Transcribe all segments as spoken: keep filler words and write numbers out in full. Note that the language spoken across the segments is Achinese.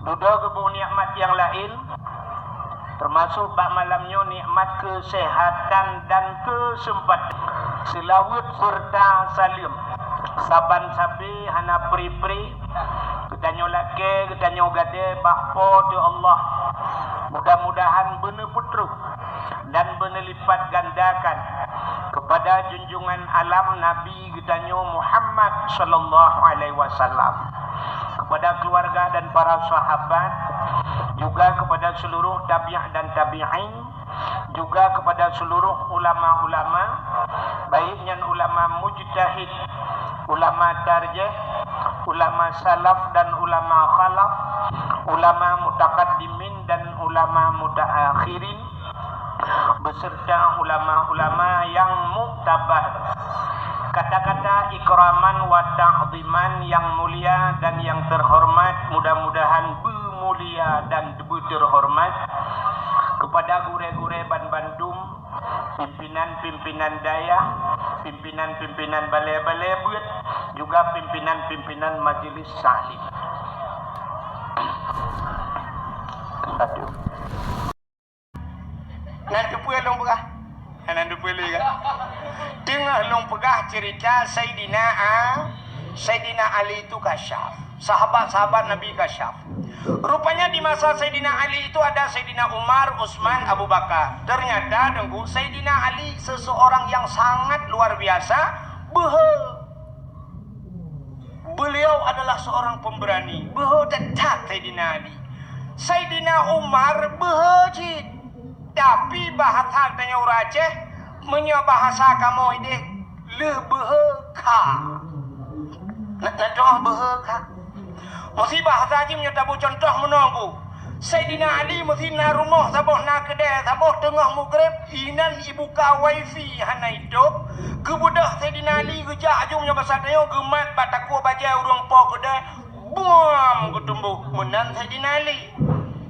Dudoe geuboh nikmat nyang laén, teumasok bak malam nyoe nikmat keuseuhatan dan keuseumpatan. Seulaweuet seureuta saleuem saban sabe hana pri-pri geutanyoe lakée, geutanyoe gadée bak Po teu Allah. Mudah-mudahan beuneupeutroh dan beuneulipatgandakan keupada junjungan alam Nabi geutanyoe Muhammad sallallahu alaihi wasallam, keupada keuluwarga dan para sahabat, juga keupada seuluruh tabi'in dan tabi'in, juga keupada seuluruh ulama-ulama, baik nyan ulama mujtahid, ulama tarjih, ulama salaf dan ulama khalaf, ulama mutakaddimin dan ulama mutaakhirin, beserta ulama-ulama yang muktabar. Kata-kata ikraman wa ta'ziman yang mulia dan yang terhormat, mudah-mudahan beumulia dan beuterhormat kepada gurée-gurée banbandum, pimpinan-pimpinan dayah, pimpinan-pimpinan balée-balée beuet, juga pimpinan-pimpinan majelis taklim. Satu. Nan teupeue lôn peugah? Nan teupeue lé kan? Teungoh lôn peugah cerita Saidina A-, Saidina Ali itu kasyaf. Sahabat-sahabat Nabi kasyaf. Rupanya di masa Saidina Ali itu ada Saidina Umar, Utsman, Abu Bakar. Ternyata, Teungku, Saidina Ali seseorang yang sangat luar biasa, beuhe. Beliau adalah seorang pemberani. Beuhe that-that Saidina Ali. Saidina Umar beuhe cit. Tapi bahasa tanyoe ureueng Aceh, meunyoe bahasa kamoe ideh, lheueh beuhe kha. Na, na droe beuhe kha. Meusibah saji meunyoe taboh cuntoh meunoe, Teungku. Saidina Ali meusi na rumoh saboh na keudè, saboh teungoh mugreb, inan ibuka wifi hana itôb. Geubeudôh Saidina Ali geujak aju meunyoe basa tanyoe geumat bak takue bajèe ureueng po keudè, buam geutumbok meunan Saidina Ali.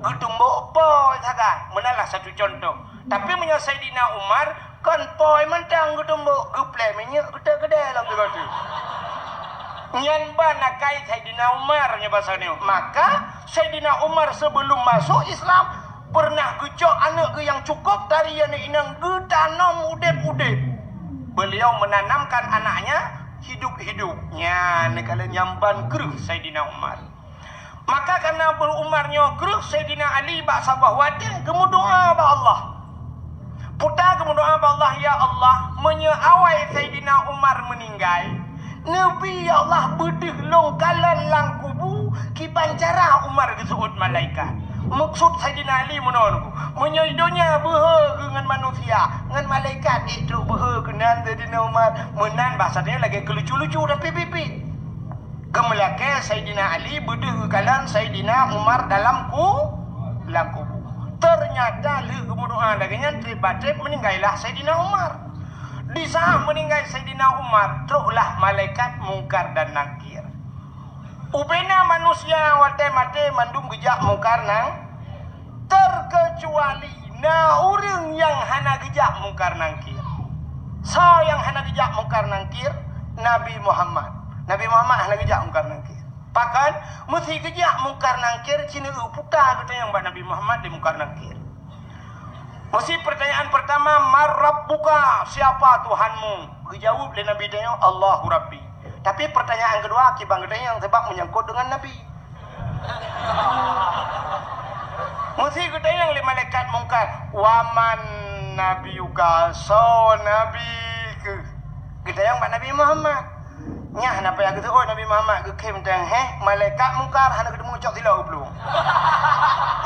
Geutumbok po sagai, meunan lah satu cuntoh. Tapi meunyoe Saidina Umar, kon po mantong geutumbok, geuplè minyeuk geutek keudè lam sigoe teuk. Nyan ban akai Saidina Umar nyoe basa nyoe. Maka Saidina Umar sebelum masuk Islam pernah geucok aneuk geuh nyang cukup tari aneuk inong geutanom udeb-udeb. Beliau menanamkan anaknya hidup-hidup. Nyan neukalon nyang ban kreueh Saidina Umar. Maka karena Abu Umar nyoe kreueh Saidina Ali bak saboh watèe geumeudoa bak Allah. Peue ta geumeudoa bak Allah, "Ya Allah, meunyoe awai Saidina Umar meuninggai, neubi, ya Allah, beudeuh lôn kalon lam kubu kiban cara Umar geuseuôt malaikat." Meukeusud Saidina Ali meunoe, meunyoe donya beuhe geuh ngon manusia, ngon malaikat ék trok beuhe keunan Saidina Umar. Meunan basa nyoe lagèe keulucu-lucu tapi biet-biet. Geumeulakèe Saidina Ali beudeuh geukalon Saidina Umar dalam ku-, lam kubu. Ternyata lheueh geumeudoa lagèe nyan, trép ba trép meuninggai lah Saidina Umar. Di saat meuninggai Saidina Umar, troklah malaikat Mungkar dan Nakir. Ubena manusia watèe maté mandum geujak Mungkar nang, terkecuali na ureueng nyang hana geujak Mungkar Nakir. Soe nyang hana geujak Mungkar Nakir? Nabi Muhammad. Nabi Muhammad hana geujak Mungkar Nakir. Pakon? Meusi geujak Mungkar Nakir, ci neueu peue ta geutanyong bak Nabi Muhammad di Mungkar Nakir. Meusi pertanyaan pertama, "Man rabbuka?" Siapa Tuhanmu? Geujaweueb lé Nabi tanyoe, "Allahu Rabbi." Tapi pertanyaan keudua, kiban geutanyong sabab meunyangkot deungon Nabi. Meusi geutanyong lé malaikat Mungkar, "Wa man nabiyuka?" Soe nabi keuh? Geutanyong bak Nabi Muhammad. Nyan hana payah geuseuôt Nabi Muhammad, geukhém teuh, héh, malaikat Mungkar hana geuteumeung cok silop geuplueng.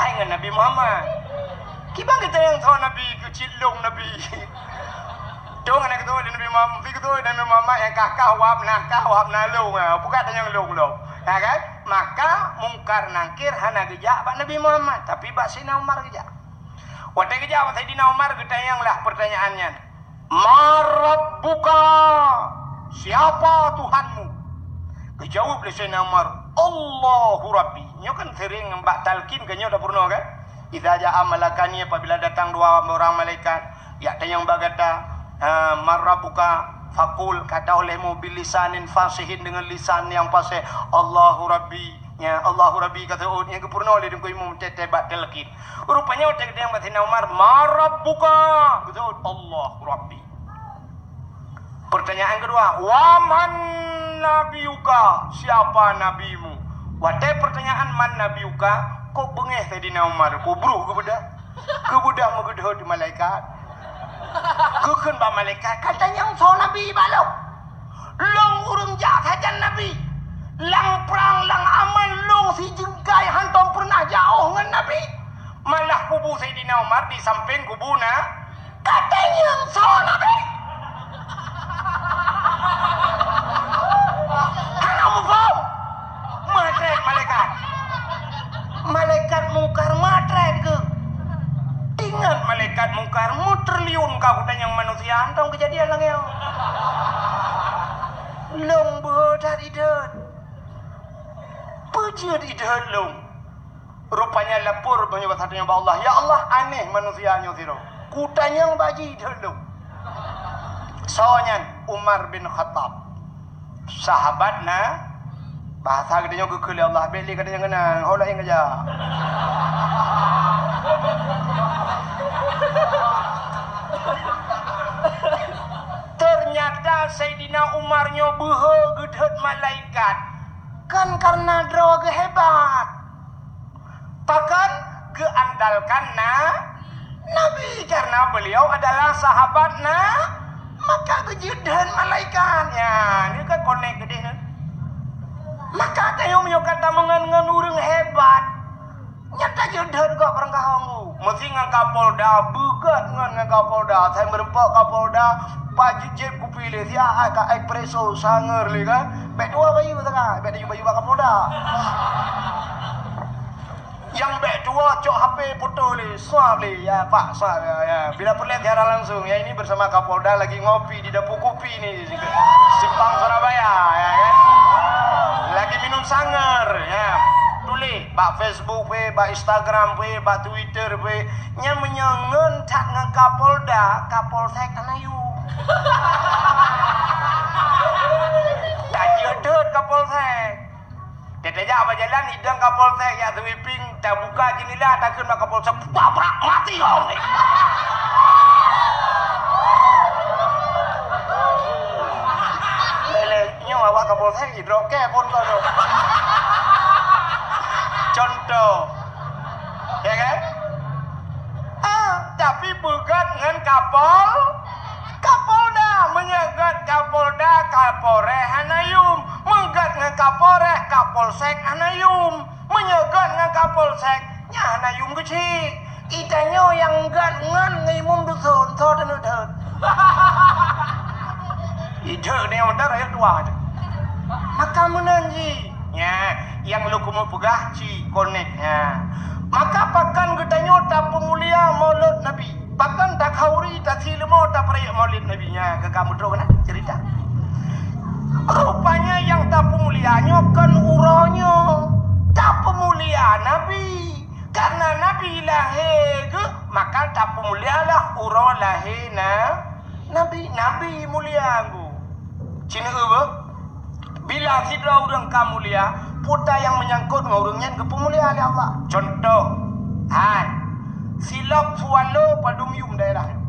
Hai ngon Nabi Muhammad. Kiban geutanyong soe nabi keuh, cit lôn nabi. Dong hana geuteuôt Nabi Muhammad, geuteuôt Nabi Muhammad nyang kah-kah wab na kah wab na lôn, ha, bukan tanyong lôn lom. Ya kan? Maka Mungkar Nakir hana geujak bak Nabi Muhammad, tapi bak Saidina Umar geujak. Watèe geujak bak Saidina Umar, geutanyong lah pertanyaan nyan. "Man rabbuka?" Siapa Tuhanmu? Geujaweueb lé Saidina Umar, "Allahu Rabbi." Nyoe kan sering bak talqin keu nyoe tapeurunoe kan? Idza jaa malakani, apabila datang dua orang malaikat, jak tanyong bak gata, eh, "Man rabbuka?" Faqul, kata olehmu, bilisanin fasihin, dengan lisan yang fasih, "Allahu Rabbi." Nya, "Allahu Rabbi," ka seuôt, nyang geupeurunoe lé Teungku Imum teuh-teuh bak talqin. Rupanya watèe geutanyong bak Saidina Umar, "Man Rabbuka?" Geuseuôt, "Allahu Rabbi." Pertanyaan kedua, "Wa man nabiyuka?" Siapa nabimu? Watèe pertanyaan "Man nabiyuka", kok beungéh Saidina Umar, kok brôh geubeudôh. Geubeudôh meugeudhôt malaikat. Geukheun bak malaikat, "Ka tanyong soe nabi bak lôn? Lôn ureueng jak sajan nabi. Lam prang, lam aman lôn sijeungkai hantom peureunah jiôh ngon nabi. Malah kubu Saidina Umar di sampéng kubu na, ka tanyong soe nabi?" Hana muphom. Meutrét malaikat. Malaikat Mungkar meutrét geuh. Ingat malaikat Mungkar meutriliun ka kutanyong manusia, hantom keujadian lagèe nyoe. Lôn beuhe that idhôt. Peue jeuet idhôt lôn? Rupanya lapor meunyoe bak sateungoh bak Allah, "Ya Allah, aneh manusia nyoe sidroe. Kutanyong bak jih idhôt lôn." Soe nyan? Umar bin Khattab. Sahabat na, bahasa geutanyoe geukheun lé Allah, bèk lé geutanyoe keunan, ho laén keujak. Ternyata Saidina Umar nyoe beuhe geudhôt malaikat, kon kareuna droe geuh hebat. Pakon? Geuandalkan na, Nabi, karena beliau adalah sahabat na, maka geujeuet dheun malaikat. Nyan, nyoe ka konek keudeh nyan. Maka tanyoe meunyoe ka tameungon ngon ureueng hebat, nyan tajeuet dheun gob barangkaho. Meusi ngon Kapolda, beugot ngon, ngon Kapolda, sai meureumpok Kapolda, pajoh jép kupi lé, siat ka espresso, sanger lé kan. Bèk tuwoe bayeue sagai, bèk tajok bayeue bak Kapolda. Nyang bèk tuwoe cok H P putôh lé, swab lé, ya Pak, swab, ya, ya. Bila peureulèe siaran langsung, ya ini bersama Kapolda lagi ngopi di dapur kopi ni, Simpang Surabaya, ya kan. Lagi minum sanger, ya. Tuléh bak Facebook pih, bak Instagram pih, bak Twitter pih. Nyan meunyoe ngon that ngon Kapolda, Kapolsek hana yum. Tajeuet dheun Kapolsek. Tajak bak jalan, idong Kapolsek jak sweeping, tabuka jeundela, takheun bak Kapolsek, "Babrak, mati kau ni!" Lé-lé, nyoe awak Kapolsek, idrop kèe phôn kau tu. Contoh. Ya kan? Ah, tapi beugot ngon Kapol, Kapolda. Meunyoe göt Kapolda, Kapolres hana yum. Meunyoe göt ngon Kapolres, Kapolsek hana yum. Meunyoe göt ngon Kapolsek, nyan hana yum keuchik. Itanyoe nyang göt ngon, ngon imum dusun, soe teuneuk deuet? Ideuet nyoe mantong rakyat tuha. Maka meunan jih. Nya, nyang lôn keumeung peugah ci konek, nya. Maka pakon geutanyoe tapeumulia Maulud Nabi? Pakon takhauri, tasileumo, tapeurayeuk Maulud Nabi? Nya, ka kamoe troh keunan ceurita. Rupanya nyang tapeumulia nyoe kon uroe nyoe. Tapeumulia Nabi. Karena Nabi lahé geuh, maka tapeumulialah uroe lahé na-, Nabi. Nabi mulia geuh. Ci neueu beuh? Bila sidroe ureueng ka mulia, peue nyang meunyangkot ngon ureueng nyan geupeumulia lé Allah. Contoh, hai, silop Swallow padum yum daerah nyoe?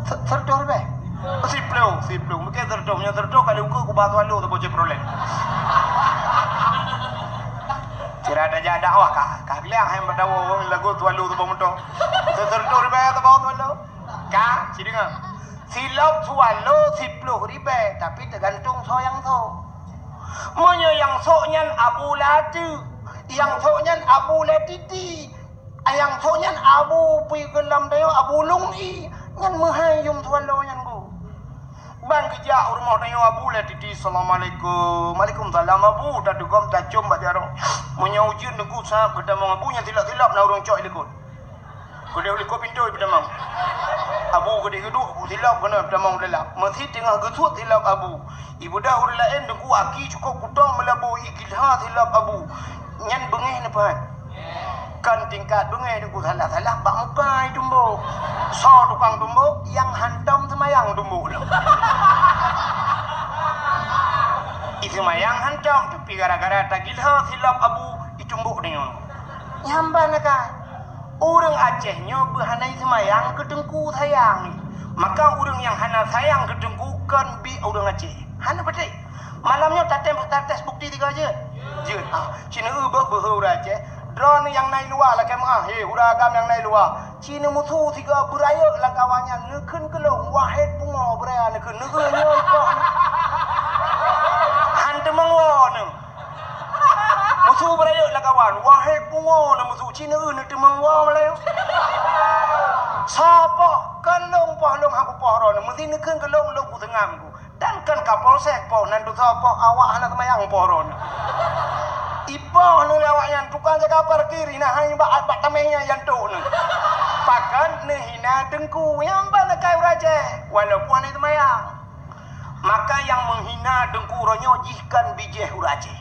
Se-, siratoh ribèe? Siploh, siploh. Mungken siratoh, meunyoe siratoh ka lheueh ukeue kubah Swallow saboh Chevrolet. Sira tajak dakwah ka, ka geuliang hai meudawa wong lagu Swallow saboh moto. Siratoh ribèe saboh Swallow. Ka, ci deungoe. Silop Swallow siploh ribèe, tapi teugantung soe nyang sok. Meunyoe nyang sok nyan Abu Lati, nyang sok nyan Abu Latiti, nyang sok nyan Abu Pui Geulam Dayo, Abu Lung I, nyan meuhai yum Swallow nyan geuh. Ban geujak u rumoh tanyoe Abu Latiti, "Assalamualaikum." "Waalaikumsalam, Abu." Tatugom tacom bak jaroe. Meunyoe ujeuen teungku sab geutamong Abu, nyan silop-silop na ureueng cok i likot. Keudeh u likot pintoe peutamong. Abu keudeh geuduek, silop keunoe peutamong lelap. Meusi teungoh geusuet silop Abu. Ibeudôh ureueng laén teungku aki cukôp kutong meulaboh, igilha silop Abu. Nyan beungéh neupeuhan. Kon tingkat beungéh teungku, salah-salah bak muka itumbok. Soe tukang tumbok? Nyang hantom seumayang tumbok tu. Iseumayang hantom, tapi gara-gara tagilho silop abu itumbok deungon. Nyamban akai. Ureuëng Aceh nyoe beuhana iseumayang keu teungku sayang. Maka ureuëng nyang hana sayang keu teungku kon bi ureuëng Aceh. Hana patéh. Malam nyoe tatem tates bukti tiga je. Jeuet. Ah, cina eu beuh beuh ureuëng Aceh. Droeneuh nyang na i luwa lakée meuah, he hura agam nyang na i luwa. Ci neumusu sigoe beurayeuk lam kawan nyan, neukheun keu lôn, wahét pungo beuraya neukheun, neukheun nyoe ikoh. Han teumeung woe neuh. Musu beurayeuk lam kawan, wahét pungo neumusu, ci neu neuteumeung woe meulayeue. Soe poh, keu lôn poh lôn hana kupoh droeneuh, meusi neukheun keu lôn, lôn kuseungam ku. Dan kon Kapolsek poh nan tusoe poh awak hana seumayang poh droeneuh. Ipoh neu lé awaknyan tukang jaga parkir hina hai bak, bak tameh nyan jantok neu. Pakon neuhina teungku nyang ban akai ureuëng Aceh walaupun hana seumayang. Maka nyang meuhina teungku uroe nyoe jih kon bijéh ureuëng Aceh.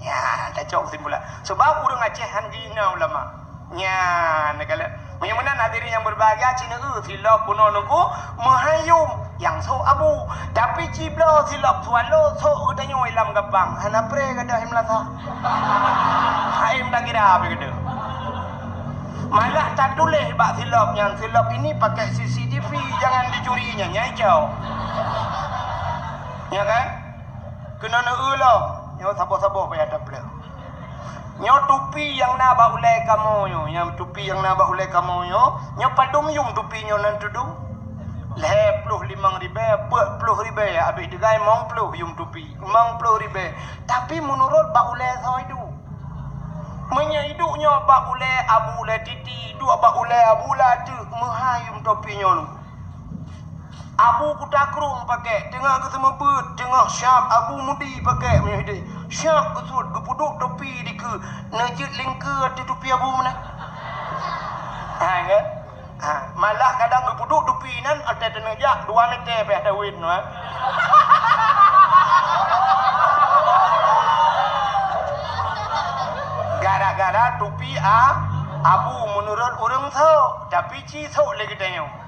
Nyan tacok kesimpulan. Sebab ureuëng Aceh han geuhina ulama. Nyan, neukalon. Meunyoe meunan hadirin nyang berbahagia, ci neu silop bunoe nungku meuhayum nyang sôk abu. Tapi ci bloe silop swallow sôk geutanyoe lam gapang. Hana pré gadôh i meulasa. Hai meutakira pi gadôh. Malah tatuléh bak silop nyan, "Silop ini pakai C C T V, jangan dicuri," nyan, nyan icau. Ya kan? Keunoe neu lom, nyoe saboh-saboh payah tapleueh. Nyoe tupi nyang na bak ulée kamoe nyoe, nyang tupi nyang na bak ulée kamoe nyoe, nyoe padum yum tupi nyoe nan tudum? Lhée ploh limong ribée, peuet ploh ribée, abéh digai mong ploh yum tupi, mong ploh ribée. Tapi meunurot bak ulée soe iduek. Meunyoe iduek nyoe bak ulée Abu Ulée Titi, iduek bak ulée Abu Ulée Ateueh, meuhai yum tupi nyoe. Abu Kuta Krueng pakék, teungoh geuseumeubeut, teungoh syab Abu Mudi pakék meunyoe hideh. Syab geusuet, geupeuduek tupi dikeue, neujeuet lingkeue ateueh tupi Abu meunan. Ha, kan? Ha, malah kadang geupeuduek tupi nyan, watée teuneujak dua meter pih ada win, ha. Gara-gara tupi a, Abu meunurot ureuëng sôk, tapi ci sôk lé geutanyoe.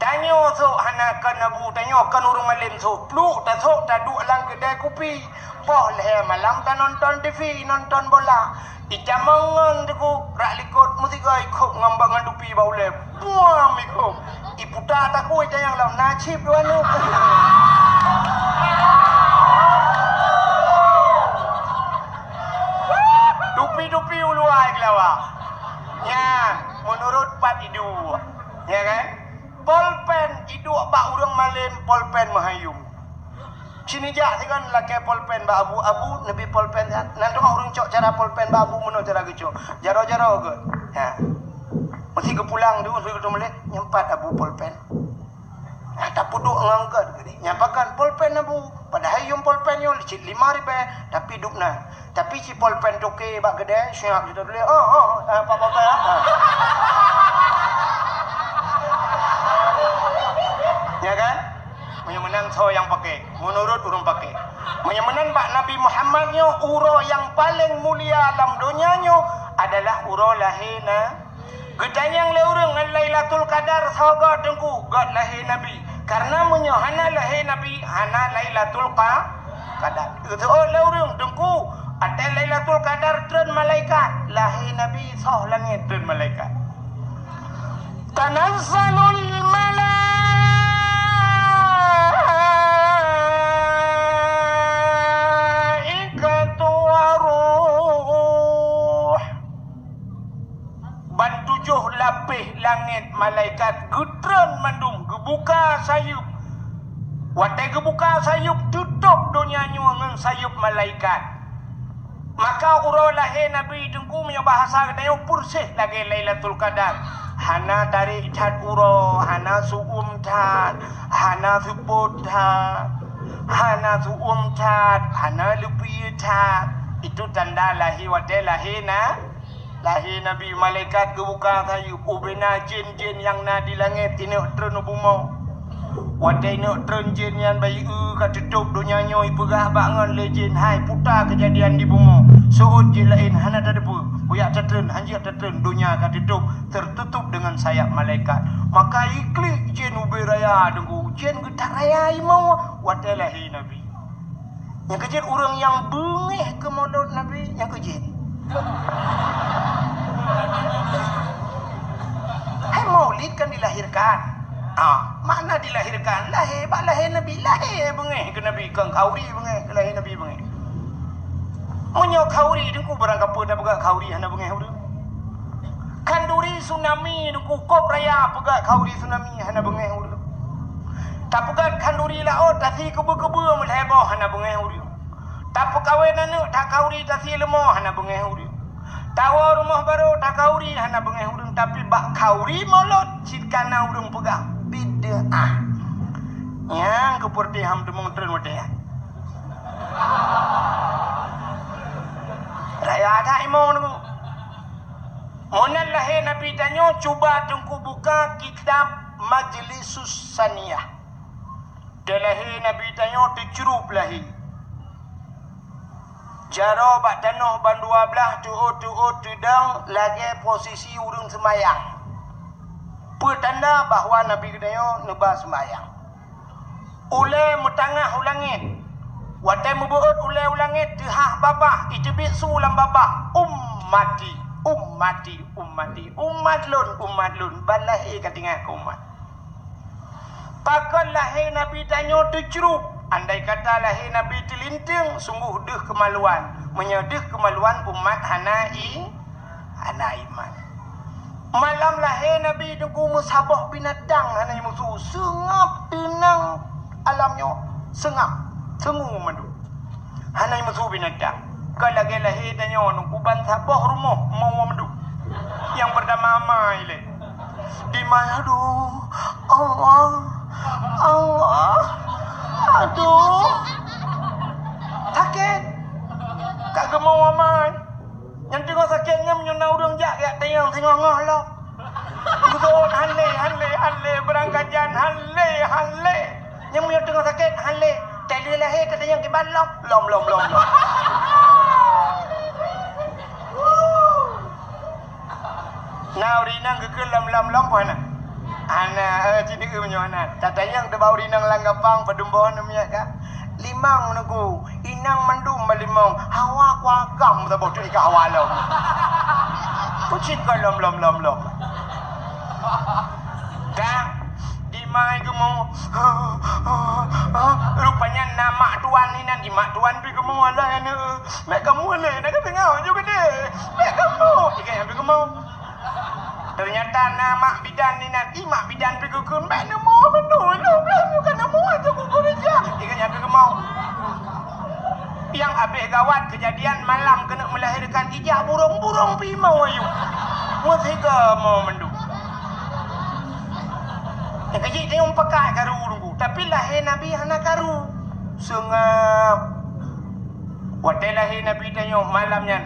Tanyoe sôk hana kon Abu, tanyoe kon ureuëng malém sôk. Pluek tasôk taduek lam keudai kupi. Poh lhée malam tanonton T V, nonton bola. Itamong ngon teungku, rak likot meusigoe ikhôb ngon bak ngon tupi bak ulée. Buam ikhôb. Iputa takue itanyong lom, na cit dua nyoe. Tupi-tupi uluwa i keulawa. Nyan, meunurot pat iduek. Ya kan? Polpen iduek bak ureuëng malém, polpen meuhayum. Ci neujak sigon lakée polpen bak Abu, "Abu, neubi polpen that." Nan teuma ureuëng cok cara polpen bak Abu meunoe cara geucok. Jaroe-jaroe geuh. Ha. Meusi geupulang tu, meusi geuteumeulet, nyempat Abu polpen. Ha, tapeuduek ngon gét. Nyan pakon polpen Abu. Padahai yum polpen nyoe cit lima ribée, tapi dub na. Tapi ci polpen toke bak keudè, siap jituléh, "Oh, oh, eh, Pak Polpen, ah." Ya kan? Meunyoe meunan soe nyang paké, meunurot ureuëng paké. Meunyoe meunan bak Nabi Muhammad nyoe, uroe nyang paleng mulia lam donya nyoe adalah uroe lahé na Geutanyong lé ureuëng ngon Lailatul Qadar soe goe teungku, göt lahé Nabi. Kareuna meunyoe hana lahé Nabi, hana Lailatul Qa-, Qadar. Geuteuôt lé ureuëng teungku, watée Lailatul Qadar treun malaikat, lahé Nabi soh langét treun malaikat. Tanazzalul malaikatu waruh. Ban tujoh lapéh langét malaikat geutreun mandum, geubuka sayeuep. Watée geubuka sayeuep, teutôb donya nyoe ngon sayeuep malaikat. Maka uroe lahé Nabi teungku, meunyoe bahasa geutanyoe, peureséh lagée Lailatul Qadar. Hana tarék that uroe, hana su'uem that, hana seupôt that, hana su'uem that, hana leupie that. Itu tanda lahé watée lahé na Lahé Nabi, malaikat geubuka sayeuep, ubena jén-jén nyang na di langét ineuk treun u bumoe. Watée ineuk treun jén nyan bayi eu ka teutôb donya nyoe, ipeugah bak ngon lé jén, "Hai, puta keujadian di bumoe. Seuôt jih laén hana tateupeue. Bujak tatreun, hanjeuet tatreun, donya ka teutôb, teututup deungon sayap malaikat." Maka iklik jén ubé raya teungku, jén geutak raya imoe watée lahé Nabi. Nyang keujeuet ureuëng nyang beungéh keu mulod Nabi, nyang keujeuet. Hai, maulid kan dilahirkan. Ah, makna dilahirkan, lahé bak lahé Nabi, lahé beungéh keu Nabi, kon khanduri beungéh keu lahé Nabi beungéh. Meunyoe khanduri, Teungku, barang kapeue tapeugah khanduri hana beungéh ureuëng? Khanduri tsunami, Teungku, kop raya peugah khanduri tsunami hana beungéh ureuëng. Tapeugah khanduri laôt, tasi keubeu-keubeu meulhèe boh hana beungéh ureuëng. Tapeukawen aneuëk takhanduri, tasi leumo hana beungéh ureuëng. Tawoe rumoh barô takhanduri hana beungéh ureuëng, tapi bak khanduri mulod cit kana ureuëng peugah bid'ah. Nyang keupeureuté ham teumong treun watée nyan. Raya that imo Teungku. Meunan lahé Nabi tanyoe, cuba Teungku buka kitab Majlisus Saniyah. Di lahé Nabi tanyoe teucrup lahé. Jaroe bak tanoh ban dua blaih, teuôt-teuôt teudong lagée posisi ureuëng seumayang. Peue tanda bahwa Nabi geutanyoe neuba seumayang? Ulée meutangah u langét. Watée meubeuôt ulée u langét, teuhah babah, iteubiet su lam babah, "Ummati, ummati, ummati, umat lôn, umat lôn." Ban lahé ka tinggai keu umat. Pakon lahé Nabi tanyoe teucrup? Andai kata lahé Nabi teulinteung, sunggoh deuh keumaluan. Meunyoe deuh keumaluan, umat hana i-, hana iman. Malam lahé Nabi Teungku, meusaboh binatang hana meusu, seungab teunang alam nyoe, seungab, seungue mandum. Hana meusu binatang. Ka lagée lahé tanyoe Teungku, ban saboh rumoh meuwoe mandum. Nyang peurtama amai lé. Di ma, aduh, Allah, Allah, aduh. Sakét. Ka geumeuwoe amai. Nyang teungoh sakét nyan meunyoe na ureuëng jak, jak tanyong singoh-ngoh lom. Geuseuôt, "Han lé, han lé, han lé, beurangkat jan, han lé, han lé." Nyang meunyoe teungoh sakét, "Han lé, teuh lheueh lahé tatanyong kiban lom, lom, lom, lom, lom." Na ureuëng inong geukheun lom, lom, lom, peue hana? Hana, eh, ci deuh meunyoe hana. Tatanyong teuh bak ureuëng inong lam gapang, padum boh na miet ka? Limong Teungku, inong mandum ba limong, hawa kuagam saboh tu ika hawa lom. Kucing ka lom, lom, lom, lom. Ka, di ma geumeuwoe. Rupanya na mak tuan inan, di mak tuan pi geumeuwoe, "Alah aneuëk, bék kamoe lé, na ka teungoh ju geude. Bék kamoe." Ika nyang pi geumeuwoe. Teunyata na mak bidan inan, i mak bidan pi geukheun, "Bék neumoe mandum, lôn blah nyoe ka neumoe ateueh kuku rijang." Ika nyang pi geumeuwoe. Nyang habéh gawat keujadian malam keuneuk meulahérkan, ijak burông-burông pi imoe ayue. Meusigoe moe mandum. Nyang keujeuet tanyoe pakat karu Teungku, tapi lahé Nabi hana karu. Seungab. Watée lahé Nabi tanyoe malam nyan,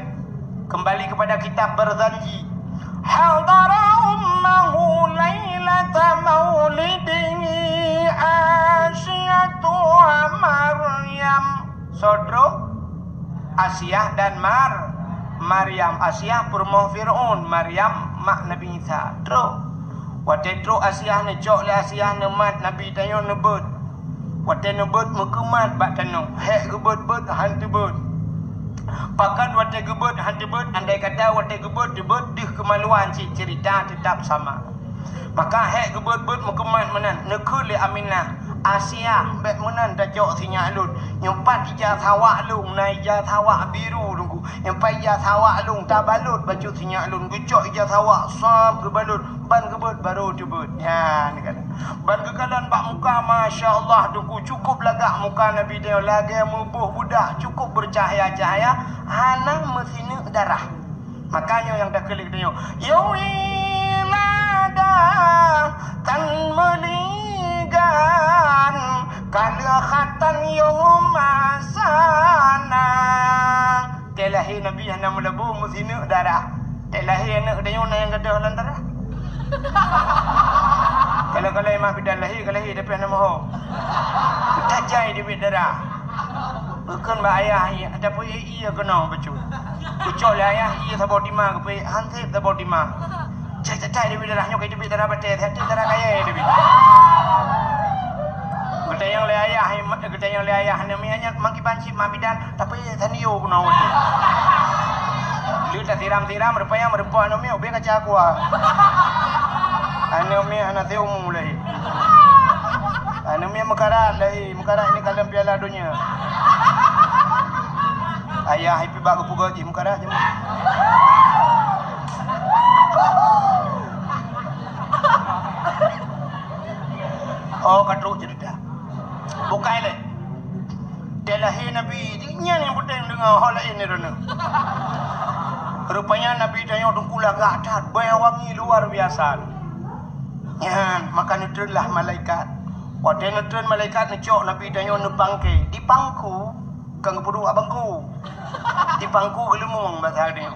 keumbali keupada kitab Barzanji. Hadara ummahu lailata maulidihi Asiyatu wa Maryam. Soe trok? Asiah dan Mar-, Maryam. Asiah peurumoh Fir'aun, Maryam mak Nabi Isa. Trok. Watée trok Asiah, neucok lé Asiah neumat Nabi tanyoe neubeuet. Watée neubeuet meukeumat bak tanoh, hék geubeuet-beuet han teubeuet. Pakon watée geubeuet han teubeuet, andai kata watée geubeuet teubeuet deuh keumaluan cit, ceurita teutap sama. Maka hék geubeuet-beuet meukeumat meunan, neukheun lé Aminah, "Asiah, bék meunan tacok sinyak lôn. Nyoe pat ija sawak lôn, na ija sawak biru Teungku. Nyoe pat ija sawak lôn, tabalot bacut sinyak lôn." Geucok ija sawak, sab geubalot, ban geubeuet barô teubeuet. Nyan kan. Ban geukalon bak muka, masya Allah Teungku, cukup lagak muka Nabi tanyoe, lagée meuboh beudah, cukup beucahya-cahya, hana meusineuk darah. Makanya nyang takeulik tanyoe, "Ya wilada, tan meuligan, ka lheueh khatan yôh masana." Teuh lahé Nabi hana meulabô meusineuk darah. Teuh lahé aneuëk tanyoe na nyang gadôh lam darah. Kalau-kalau mak bidan lahé, ka lahé tapi hana moho. Tajai teubiet darah. Bukon bak ayah, iya, tapi iya keunoe bacut. Kucok lé ayah, iya saboh tima geupeuék, han sép saboh tima. Cai, cai, cai, teubiet darah nyoe, ka teubiet darah batée, hati darah kayée teubiet. Geutanyong lé ayah, geutanyong lé ayah, aneuk miet nyan makiban cit mak bidan, tapi tanyoe keunoe. Lheueh tasiram-siram, rupanya meureumpok aneuk miet ubé kaca aqua. Aneuk miet hana teumu lé. Aneuk miet meukarat lé, meukarat ini kalon Piala Donya. Ayah ipi bak geupeugah jih meukarat jih. Oh, ka trok ceurita. Bukai lé. Teulahé Nabi, nyan nyang peunteng deungoe, ho laén ni droeneuh. Rupanya Nabi tanyoe teungku lagak that, bèe wangi luar biasa. Nyan, maka neutreun lah malaikat. Watèe neutreun malaikat neucok Nabi tanyoe neupangke, dipangku, kon geupeuduek bak bangku. Dipangku geuleumeung basa tanyoe.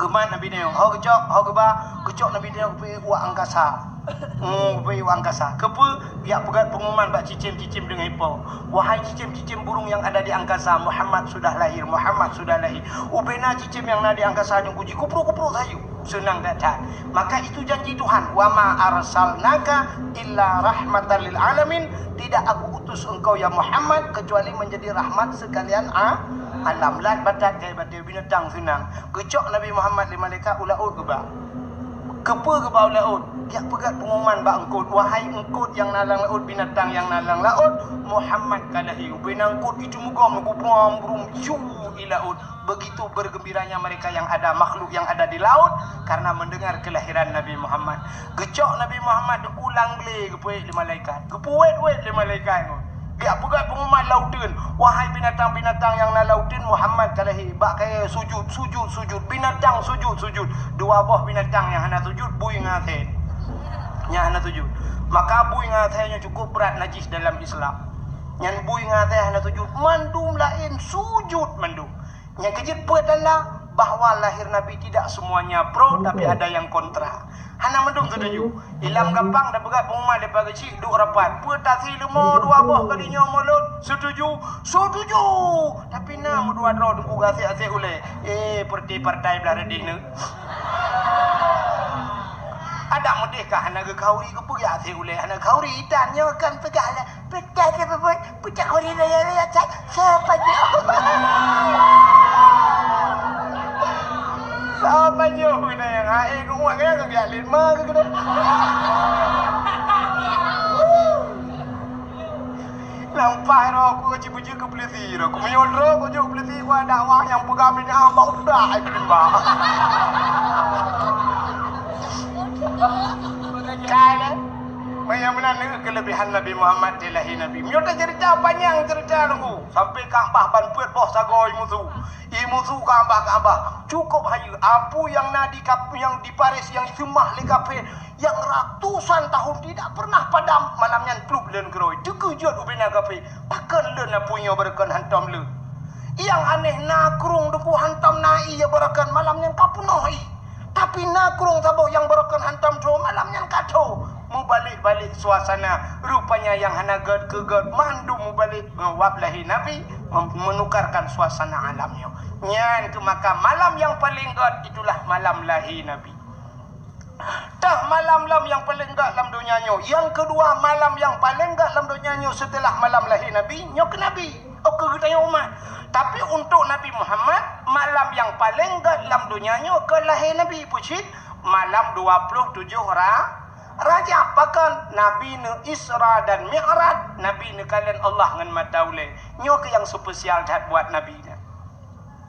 Geumat Nabi tanyoe, ho geucok, ho geuba, geucok Nabi tanyoe geupeu u angkasa. Hmm, geupeu u angkasa. Keupeue? Geujak peugöt pengumuman bak cicém-cicém deungon ipo. Wahai cicém-cicém burung yang ada di angkasa, Muhammad sudah lahir, Muhammad sudah lahir. Ubé na cicém nyang na di angkasa nyang kuji kuprok-kuprok sayu. Seunang that-that. Maka itu janji Tuhan, "Wa ma arsalnaka illa rahmatan lil alamin." Tidak aku utus engkau ya Muhammad kecuali menjadi rahmat sekalian a-, alam. Lat batat kai batée binatang seunang. Geucok Nabi Muhammad lé malaikat u laôt geuba. Keupeue geuba u laôt? Geujak peugöt pengumuman bak eungkôt, "Wahai eungkôt nyang na lam laôt, binatang nyang na lam laôt, Muhammad ka lahé." Ubé na eungkôt itu meugom, geubrôm-brôm, ju i laôt. Begitu bergembiranya mereka yang ada, makhluk yang ada di laut, karena mendengar kelahiran Nabi Muhammad. Geucok Nabi Muhammad, geupulang glé, geupeuék lé malaikat. Geupuwet-wet lé malaikat nyoe. Geujak peugöt pengumuman lam uteuen, "Wahai binatang-binatang nyang na lam uteuen, Muhammad ka lahé." Bak kayèe sujud, sujud, sujud. Binatang sujud, sujud. Dua boh binatang nyang hana sujud, bui ngon asèe. Nyang hana sujud. Maka bui ngon asèe nyoe cukup brat najis dalam Islam. Nyan bui ngon asèe hana sujud. Mandum laén sujud mandum. Nyang keujeuet peue tanda bahwa lahir Nabi tidak semuanya pro, tapi ada yang kontra. Hana mandum setuju. Ilam gampang tapeugah pengumuman daripada keuchik duek rapat. Peue tasé leumo dua boh kali nyoe mulod setuju, setuju. Tapi na meudua droe teungku gasek-asek ulèe. Eh, partai-partai blah reudeh nyoe. Adak meudeh ka hana geukhauri, geupeugah asek ulèe hana khauri, dan nyoe kan peugah lah. Peucah dia berbuat, peucah orang lain, lain, lain, lain, siapa dia? Siapa dia? Kena yang hai, kau buat kena kau biar lima ke kena. Nampak roh aku kecil bujur ke polisi, roh aku menyodro, aku jauh polisi, aku ada awak yang pegang bini abang udah, itu bang. Kaya. Meunan, meunan keulebihan Nabi Muhammad dilahé Nabi. Meunyoe taceurita panyang ceurita nunggu, sampai Ka'bah ban peuet boh sagoe imusu. Imusu Ka'bah, Ka'bah. Cukup hayeue. Apui nyang na di Ka'b-, nyang di Paris nyang iseumah lé kafé, nyang ratusan tahun tidak pernah padam, malam nyan plup lôn keudroe. Teukeujot ubena kafé. Pakon lôn apui nyoe beureukan hantom lé. Nyang aneh na krueng deungon hantom na ié beureukan, malam nyan ka peunoh ié. Tapi na krueng saboh nyang beureukan hantom tho, malam nyan ka tho. Meubalek-balek suasana, rupanya nyang hana gèt keu gèt, mandum meubalek ngon wab lahé Nabi, mem-, menukarkan suasana alam nyoe. Nyan keuh maka malam nyang paleng gèt itulah malam lahé Nabi. Tah malam lom nyang paleng gèt lam donya nyoe. Nyang keudua, malam nyang paleng gèt lam donya nyoe seuteulah malam lahé Nabi, nyoe keuh Nabi. Oke, geutanyoe umat. Tapi untuk Nabi Muhammad, malam nyang paleng gèt lam donya nyoe keu lahé Nabi. Peue cit? Malam dua puluh tujoh Ra-, Rajab. Pakon? Nabi neu Isra dan Mi'raj, Nabi neukalon Allah ngon mata ulèe. Nyoe keuh nyang spesial that buat Nabi nyan.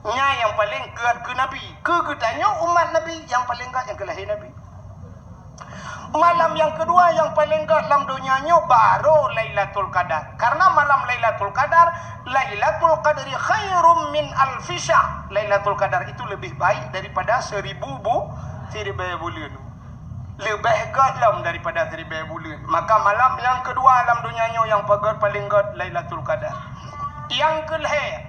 Nyan nyang paleng gèt keu Nabi. Keu geutanyoe umat Nabi, nyang paleng gèt nyang keu lahé Nabi. Malam nyang keudua nyang paleng gèt lam donya nyoe baru Lailatul Qadar. Karena malam Lailatul Qadar, Lailatul Qadri khairum min alfi syahr. Lailatul Qadar itu lebih baik daripada seribu bu-, siribèe buleuen. Leubeh gèt lom daripada siribèe buleuen. Maka malam nyang keudua lam donya nyoe nyang pagèt paleng gèt Lailatul Qadar. Nyang keu lhèe,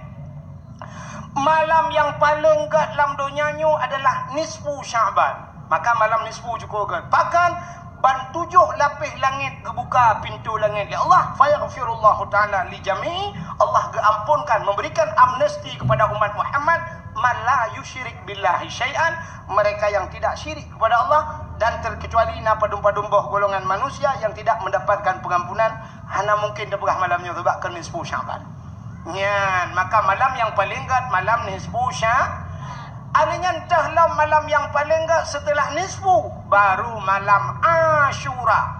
malam nyang paleng gèt lam donya nyoe adalah nisfu Sya'ban. Maka malam nisfu cukup gèt. Pakon? Ban tujoh lapéh langèt geubuka pintoe langèt lé Allah. Fayaghfirullahu ta'ala li jami'i. Allah geuamponkan, memberikan amnesti kepada umat Muhammad, man la yusyrik billahi syai'an, mereka yang tidak syirik kepada Allah, Dan terkecuali na padum-padum boh golongan manusia yang tidak mendapatkan pengampunan, hana mungkin teupeugah malam nyoe, sabab keu nisfu Sya'ban. Nyan, maka malam nyang paleng gét malam nisfu Sya-, Alheuh nyan teuh lom malam nyang paleng gét seuteulah nisfu, baru malam Asyura.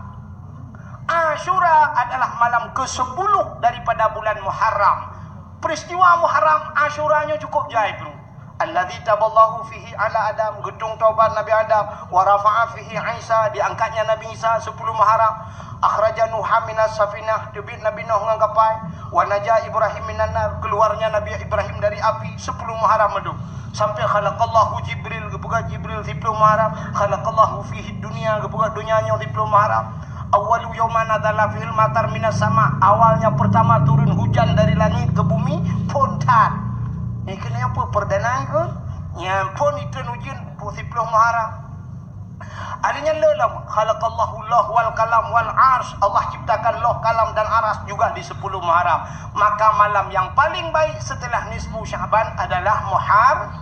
Asyura adalah malam keusepuluh daripada bulan Muharram. Peristiwa Muharram Asyura nyoe cukup jai, bro. Alladzi taballahu fihi ala Adam, geutueng taubat Nabi Adam, wa rafa'a fihi Isa, diangkatnya Nabi Isa sepuluh Muharram, akhraja Nuha minas safinah, teubiet Nabi Nuh ngon kapai, wa naja Ibrahim minan nar, keluarnya Nabi Ibrahim dari api sepuluh Muharram mandum. Sampai khalaqallahu Jibril, geupeugah Jibril sepuluh Muharram, khalaqallahu fihi dunya, geupeugah dunia nyoe sepuluh Muharram. Awwalu yaumin nazala fihil matar minas sama, awalnya pertama turun hujan dari langit ke bumi, phon that. Nyan keuh nyan peue perdana nyan keuh? Nyan phon itreun ujeuen, sepuluh Muharram. Alheuh nyan le lom, khalaqallahu lauh wal qalam wal arsy, Allah ciptakan lauh, kalam dan aras juga di sepuluh Muharram. Maka malam yang paling baik setelah nisfu Sya'ban adalah Muhar-,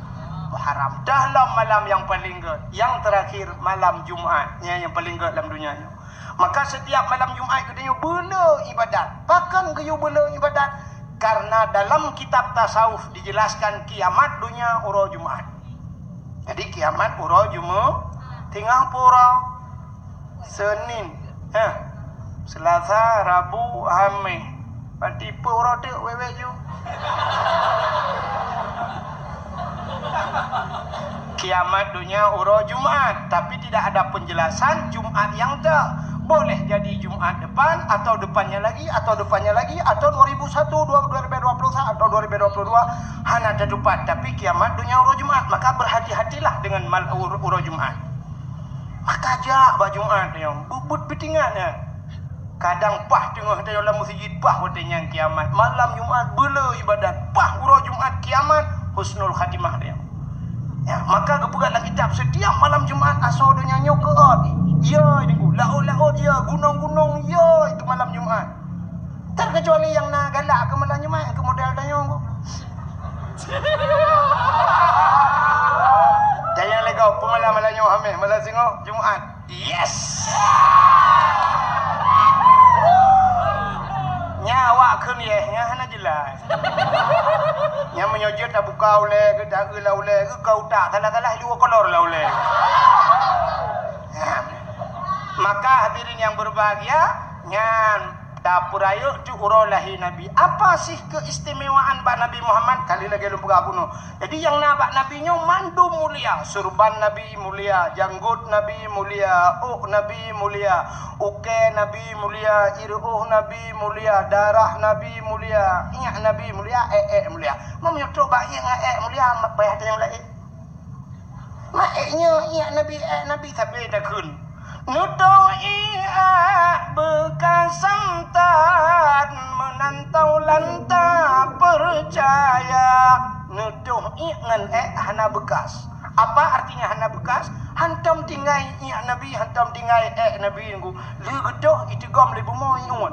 Muharram. Teuh lom malam yang paling gét, yang terakhir malam Jumat. Nyan yang paling gét lam dunia nyoe. Maka setiap malam Jumat geutanyoe beule ibadat. Pakon geuyue beule ibadat? Karena dalam kitab tasawuf dijelaskan kiamat dunia uroe Jumat. Jadi kiamat uroe Jumat, tinggai pura Senin, eh, Selasa, Rabu, Hamis. Berarti peue uroe teuk wék-wék ju? Kiamat dunia uroe Jumat, tapi tidak ada penjelasan Jumat nyang teuk. Boleh jadi Jumat depan, atau depannya lagi, atau depannya lagi, atau dua ribu satu, dua-, dua ribu dua puluh satu, atau dua ribu dua puluh dua, hana teutupat. Tapi kiamat dunia uroe Jumat, maka berhati-hatilah dengan mal-, ur-, uroe Jumat. Maka jak bak Jumat nyoe, beubuet peutingat nyan. Kadang paih teungoh tanyoe lam meuseujid, paih watée nyan kiamat. Malam Jumat beule ibadat, paih uroe Jumat kiamat, husnul khatimah dia. Ya, maka geupeugah lam kitab, setiap malam Jumat asoe donya nyoe keuot. Ya, laôt-laôt ya, gunong-gunong ya, itu malam Jumat. Terkecuali nyang na galak keu malam Jumat, keu model tanyoe. Jangan lego, peumalam malam nyoe Hamis, malam singoh Jumat. Yes! Nya awak kheun yes, nya hana jelas. Nya meunyoe jeuet tabuka ulée, geudaeu lam ulée, geuka utak, salah-salah dua kolor lam ulée. Maka hadirin yang berbahagia, nyan tapeurayeuk teuk uroe lahé Nabi. Apa sih keistimewaan bak Nabi Muhammad? Kali lagée lôn peugah bunoe. Jadi nyang na bak Nabi nyoe mandum mulia. Surban Nabi mulia, janggot Nabi mulia, ôk Nabi mulia, ukée Nabi mulia, ireuôh Nabi mulia, darah Nabi mulia, iék Nabi mulia, ék-ék mulia. Meunyoe trok bak iék ngon ék mulia, payah tanyong laén. Mak ék nyoe iék Nabi, ék Nabi sabe takheun. Neutôh iék beukasan that meunan taulan tapeucaya. Neutôh iék ngon ék hana beukas. Apa artinya hana beukas? Hantom tinggai iék Nabi, hantom tinggai ék Nabi nunggu. Lheueh geutôh iteugom lé bumoe iék.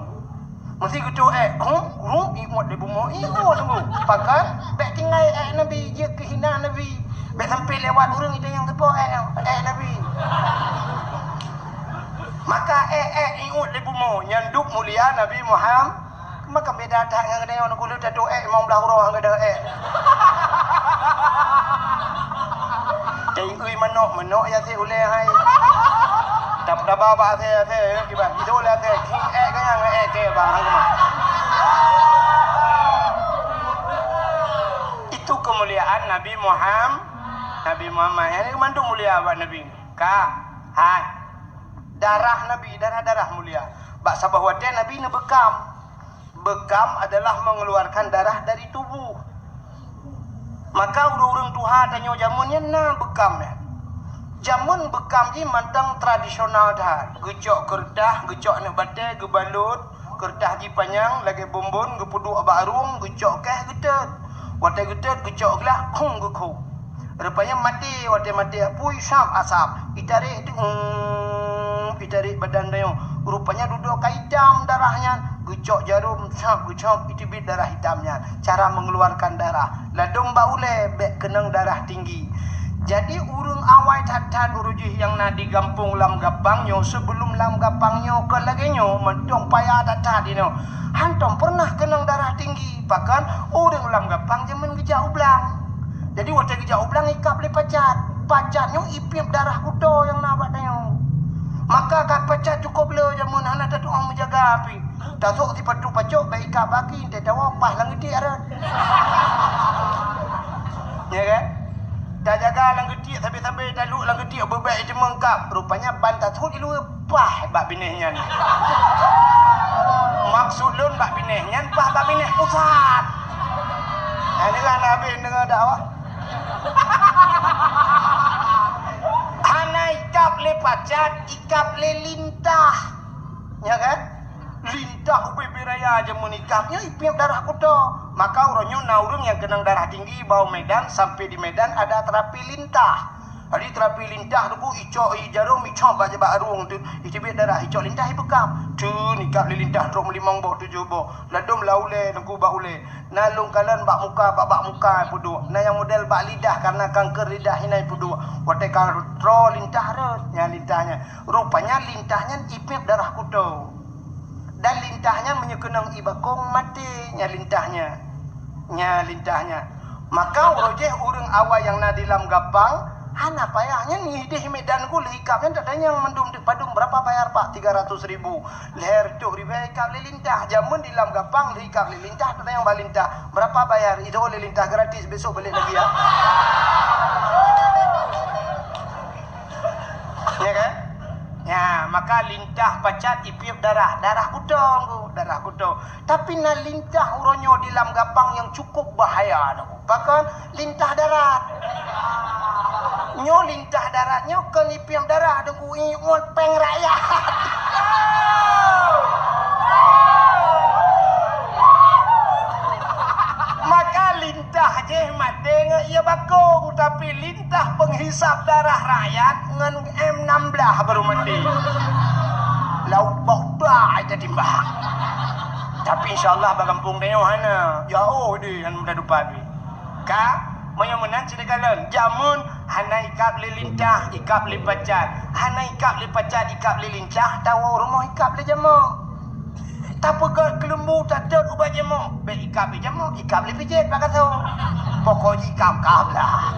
Meusé geutôh ék, huh, huh, iék lé bumoe, iék sunggoh. Pakon, bék tinggai ék Nabi, jeuet keu hina Nabi. Bék sampai lewat ureuëng itu nyang teupo ék, ék Nabi. Maka ék, ék, iék lé bumoe, nyan duek mulia Nabi Muhammad. Maka beda that ngon geutanyoe, nunggu lheueh tatoh ék, limong blaih uroe ngon geutanyoe ék. Teuiui manok, manok ya sé ulée hai. Tap-, taba bak asée-asée, kiban. Itu lé asée, king ék ganyang, ék té bang, hang keumah. Itu kemuliaan Nabi Muham-, Nabi Muhammad. Nyan mandum mulia bak Nabi. Ka, hai. Darah Nabi, darah-darah mulia. Bak saboh watée Nabi neubeukam. Beukam adalah mengeluarkan darah dari tubuh. Maka ureuëng-ureuëng tuha tanyoe jameun nyan na beukam nyan. Jameun beukam jih mantong tradisional that. Geucok keureutah, geucok aneuk batée, geubalot, keureutah jih panyang lagée bonbon, geupeuduek bak rueng, geucok keh, geutet. Watée geutet, geucok glah, khong geukho. Rupanya maté, watée maté apui, sab asab. Itarek tu, um, itarek badan tanyoe. Rupanya dudoe ka itam darah nyan. Geucok jarum, sab, geucok, iteubiet darah itam nyan. Cara mengeluarkan darah. Ladom bak ulée, bék keunong darah tinggi. Jadi, ureuëng awai that-that ureuëng jih nyang na di gampông Lam Gapang nyoe, sibeulom Lam Gapang nyoe kon lagée nyoe, mantong payah that-that inoe. Hántom peureunah keunong darah tinggi, pakon ureuëng Lam Gapang jameun geujak u blang. Jadi, watée geujak u blang ikab lé pacat. Pacat nyoe ipiep darah kuto nyang na bak tanyoe. Maka ka pacat cukôp le jameun hana tatuoh meujaga pih. Tasok sipatu pacok bak ikab baki, teuh tawoe paih lam geutiek rot. Ya kan? Tajaga lam geutiek, sabe-sabe taluek lam geutiek beubek iteumong kab. Rupanya ban tasok di luwa, paih bak binéh nyan. Maksud lôn bak binéh nyan, paih bak binéh pusat. Nah, ini kan habis dengar dakwah. Hana ikab lé pacat, ikab lé lintah. Ya kan? Lintah ubé-bé raya jameun ikab nyoe ipiep darah kuto. Maka uroe nyoe na ureuëng nyang keunong darah tinggi bak u Medan, sampai di Medan ada terapi lintah. Jadi terapi lintah tu ku icok i jarum, icok bak, bak arueng tu, iteubiet darah, icok lintah ipeukab. Teun ikab lé lintah trok meulimong boh, tujoh boh. Ladom lam ulée teungku bak ulée. Na lôn kalon bak muka, bak, bak muka peuduek. Na nyang model bak lidah, karena kanker lidah hina peuduek. Watée ka troe lintah rot, nyan lintah nyan. Rupanya lintah nyan ipiep darah kuto. Dan lintah nyan meunyoe keunong i bakong maté, nyan lintah nyan. Nyan lintah nyan. Maka uroe jih ureuëng awai nyang na di Lam Gapang, hana payah nyan ideh Medan ku lé ikab nyan, tatanyong mandum deuk padum, berapa bayar, Pak? Tiga ratus ribu. Lhée reutôh ribée ikab lé lintah. Jameun di Lam Gapang lhée ikab lé lintah, tatanyong bak lintah, "Berapa bayar?" Ideh lé lintah, "Gratis, besok balik lagi ya." Ya kan? Ya, maka lintah pacat ipiep darah, darah kuto, darah kuto. Tapi na lintah uroe nyoe di Lam Gapang nyang cukup bahaya, pakon? Lintah darat. Nyoe lintah darat nyoe kon ipiep darah, teungku, ipiep péng rakyat. Maka lintah jih maté ngon ie bakong, tapi lintah penghisap darah rakyat ngon M enam belas baru maté. Lauk bak utai tatimbak. Tapi insya Allah bak gampông tanyoe hana. Jauh deh, hana mudah dupat. Ka, meunyoe meunan cit kalon, jameun hana ikab lé lintah, ikab lé pacat. Hana ikab lé pacat, ikab lé lintah, tawoe rumoh ikab lé jamok. Tapeugét keuleumbu, tatot ubak jamok. Bék ikab lé jamok, ikab lé pijet bak gasoe. Pokok jih ikab-kab lah.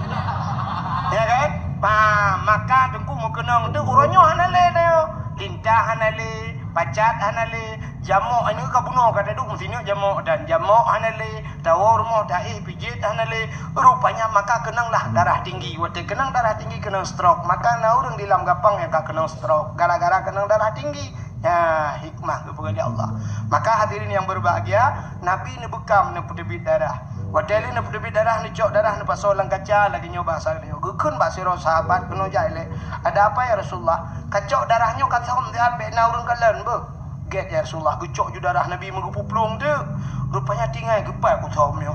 Ya kan? Bah, maka teungku meukeunong tu uroe nyoe hana lé nyoe. Lintah hana lé, pacat hana lé, jamok anu ka bunoe ka taduek meusineuk jamok dan jamok hana lé. Tawoe rumoh taéh pijet hana lé, rupanya maka keunonglah darah tinggi. Watée keunong darah tinggi keunong stroke. Maka na ureuëng di Lam Gapang nyang ka keunong stroke gara-gara keunong darah tinggi. Ya, hikmah geupeugah lé Allah. Maka hadirin yang berbahagia, Nabi neubeukam neupeuteubiet darah. Watée lé neupeuteubiet darah, neucok darah neupasoe lam kaca lagée nyoe bahasa lagée nyoe. Geukheun bak sidroe sahabat keunoe jak ilée, "Ada apa ya Rasulullah?" "Kacok darah nyoe ka thom siat bék na ureuëng kalon beuh." "Gét ya Rasulullah, geucok ju darah Nabi meugeupuplueng teuk. Rupanya tinggai geupat kuthom nyoe.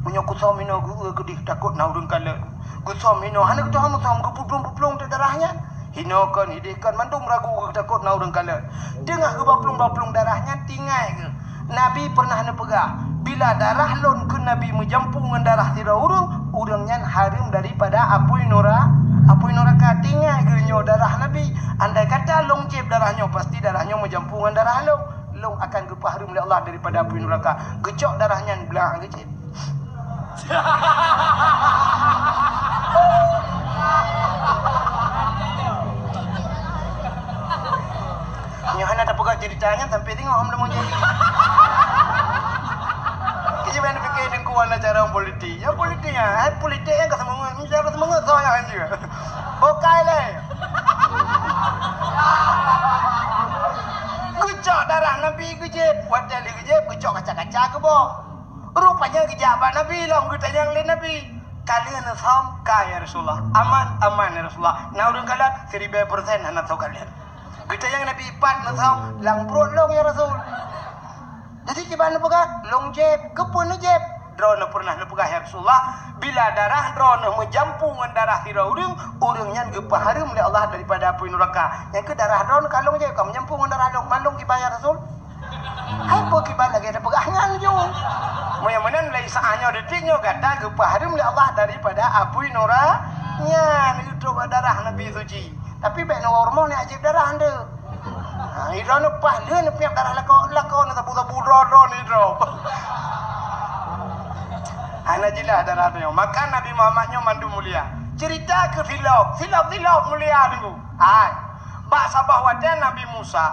Meunyoe kuthom inoe geu-eu keudeh takot na ureuëng kalon. Kuthom inoe hana geuthom-thom geupuplueng-puplueng teuk darah nyan. Inoe kon, ideh kon mandum ragu geutakot na ureuëng kalon. Teungoh geubaplueng-baplueng darah nyan tinggai geuh. Nabi pernah neupeugah, bila darah lôn kheun Nabi meujampu ngon darah sidroe ureuëng, ureuëng nyan hareuem daripada apui nura-, apui nuraka. Tinggai geuh nyoe darah Nabi. Andai kata lôn jieb darah nyoe, pasti darah nyoe meujampu ngon darah lôn. Lôn akan geupeuhareuem lé Allah daripada apui nuraka." Geucok darah nyan blah geujieb. Nyoe hana tapeugah cerita nyan sampai tengok hom leumo jadi. Kejap hana fikir dengkuan lah cara politik. Ya politik ya, hai politik yang ka semangat, cara semangat saya aja. Bukai leh. Geucok darah Nabi geujieb, watée lé geujieb geucok kaca-kaca geuboh. Rupanya geujak bak Nabi lom geutanyong lé Nabi, "Ka lheueh neusom?" "Ka ya Rasulullah." "Aman?" "Aman ya Rasulullah." "Na ureuëng kalon?" "Siribée persen hana soe kalon." Geutanyong Nabi, "Pat neusom?" "Lam pruet lôn ya Rasul." Jadi kiban neupeugah, "Lôn jieb." "Keupeue neujieb?" "Droeneuh pernah neupeugah ya Rasulullah, bila darah droeneuh meujampu ngon darah sidroe ureuëng, ureuëng nyan geupeuhareuem lé Allah daripada apui nuraka. Nyang keuh darah droeneuh ka lôn jieb, ka meujampu ngon darah lôn, mandum kiban ya Rasul." Hai peue kiban lagée tapeugah nyan ju. Meunyoe meunan lé saát nyoe detik nyoe gata geupeuhareuem lé Allah daripada apui nura nyan, geutôb darah Nabi suci. Tapi bék neuwoe rumoh neujieb darah nteuk. Ha, idroe neupaih lheueh neupiep darah lakoe, lakoe neusabu-sabu droe-droe nidroe. Hana jeulaih darah nyoe. Maka Nabi Muhammad nyoe mandum mulia. Cerita keu silop, silop-silop mulia teungku. Hai. Bak saboh watée Nabi Musa.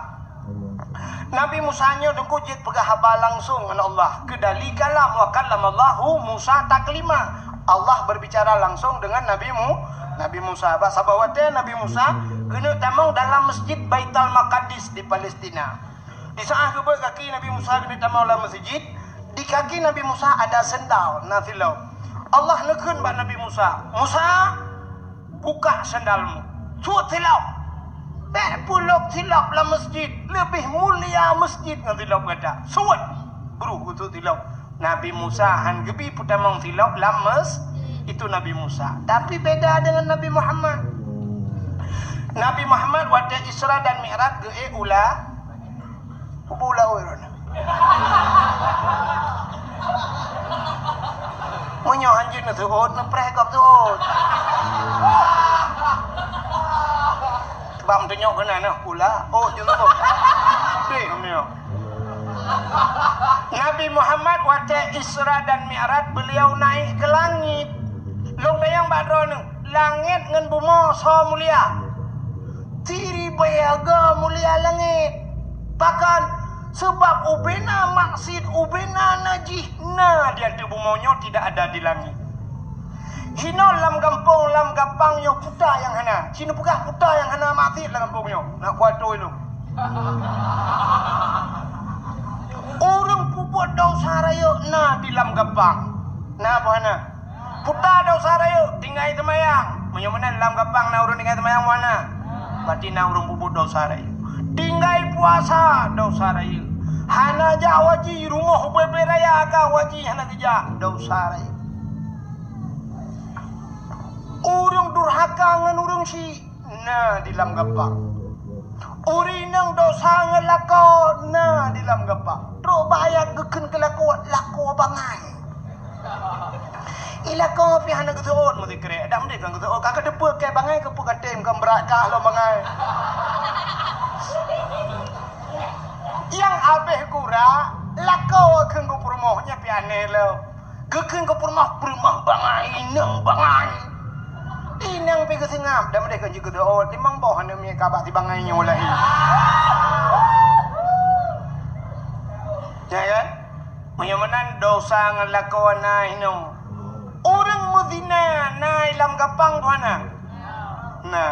Nabi Musa nyoe teungku jeuet peugah haba langsong ngon Allah. Keudali kalam, wa kallamallahu Musa taklima. Allah berbicara langsung dengan Nabi Mu-, Nabi Musa. Bak saboh watée Nabi Musa keuneuk tamong dalam Masjid Baitul Maqdis di Palestina. Di saát geubeuet kaki Nabi Musa keuneuk tamong lam masjid, di kaki Nabi Musa ada sendal, na silop. Allah neukheun bak Nabi Musa, "Musa, buka sendalmu." Suet silop. Bék peulok silop lam masjid. Leubeh mulia masjid ngon silop gata. Suet. Bruh, geusuet silop. Nabi Musa han geubi peutamong silop lam mes-, itu Nabi Musa. Tapi beda dengan Nabi Muhammad. Nabi Muhammad watée Isra dan Mi'raj geuék u la-, u laôt. Meunyoe hanjeuet neuseuôt, neupreh gob seuôt. Bak meutunyok keunan, nah, pula. Oh, jeuet tu. Deh, meunyoe. Nabi Muhammad watée Isra dan Mi'raj, beliau naik ke langit. Lôn tanyong bak droeneuh, langét ngon bumoe soe mulia? Siribèe aga mulia langét. Pakon? Sabab ubena maksiet, ubena najih na di ateueh bumoe nyoe, tidak ada di langit. Hinoe lam gampông, lam gampang nyoe puta nyang hana. Ci neupeugah puta nyang hana maksiet lam gampông nyoe. Na kuat lôn. Ureuëng peubuet desya rayeuk na di lam gampang. Na peue hana? Puta desya rayeuk, tinggai seumayang. Meunyoe meunan lam gampang na ureuëng tinggai seumayang, peue hana? Berarti na ureuëng peubuet desya rayeuk. Tinggai puasa, desya rayeuk. Hana jak haji, rumoh ubé-ubé raya ka haji hana geujak, desya rayeuk. Ureuëng durhaka ngon ureuëng syik na di lam gampang. Ureuëng inong desya ngon lakoe na di lam gampang. Trok bak ayat geukheun keu lakoe, lakoe bangai. I lakoe pih hana geuseuôt meusikrek. Dak meudeh kon geuseuôt, ka keudeupeue keu bangai keupeue ka tem kon brat kah lom bangai. Nyang abéh gura, lakoe kheun geupeurumoh, nyan pih aneh lom. Geukheun keu peurumoh, peurumoh bangai, inong bangai. Inong pih geuseungab, dan meudeh kon jeuet geuseuôt, limong boh aneuk miet ka bak si bangai nyoe lahé. Ya kan? Meunyoe meunan desya ngon lakoe na hinoe. Ureuëng meuzina na i lam gampang, peue hana? Na.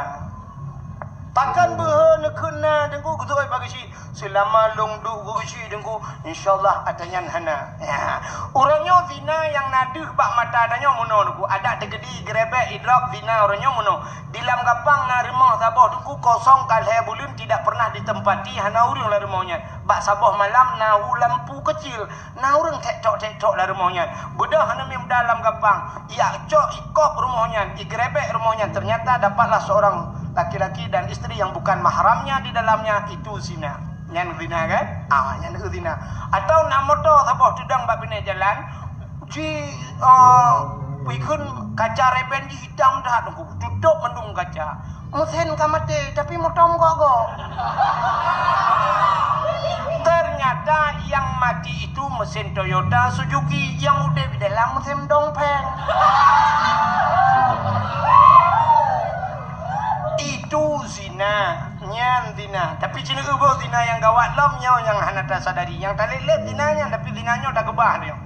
Pakon beuhe neukheun na, Teungku, geuseuôt bak geuchik? Seulama lôn duek geuchik, Teungku, insya Allah ata nyan hana. Ya. Uroe nyoe zina nyang na deuh bak mata tanyoe meunoe, Teungku. Adak teukeudi, geurebek, idrop, zina uroe nyoe meunoe. Di lam gampang na rumoh saboh, Teungku, kosong ka lhée buleuen tidak pernah ditempati, hana ureuëng lam rumoh nyan. Bak saboh malam na hu lampu keucil. Na ureuëng tek-tok-tek-tok lam rumoh nyan. Beudôh aneuk miet muda lam gampang, ijak cok, ikop rumoh nyan, igeurebek rumoh nyan, ternyata dapatlah seorang laki-laki dan isteri yang bukan mahramnya di dalamnya, itu zina. Nyan zina kan? Ah, nyan zina. Atau na moto saboh teudong bak binéh jalan, ji, ah, ikheun kaca reben jih itam that, Teungku, tutôp mandum kaca. Meusén ka maté, tapi moto meugok-gok. Ternyata yang mati itu mesin Toyota Suzuki, yang udeb di dalam mesin dongpeng. Itu zina, nyan zina. Tapi ci neuboh zina nyang gawat lom nyoe nyang hana tasadari. Nyang talét-lét zina nyan, tapi zina nyoe takeubah nyoe.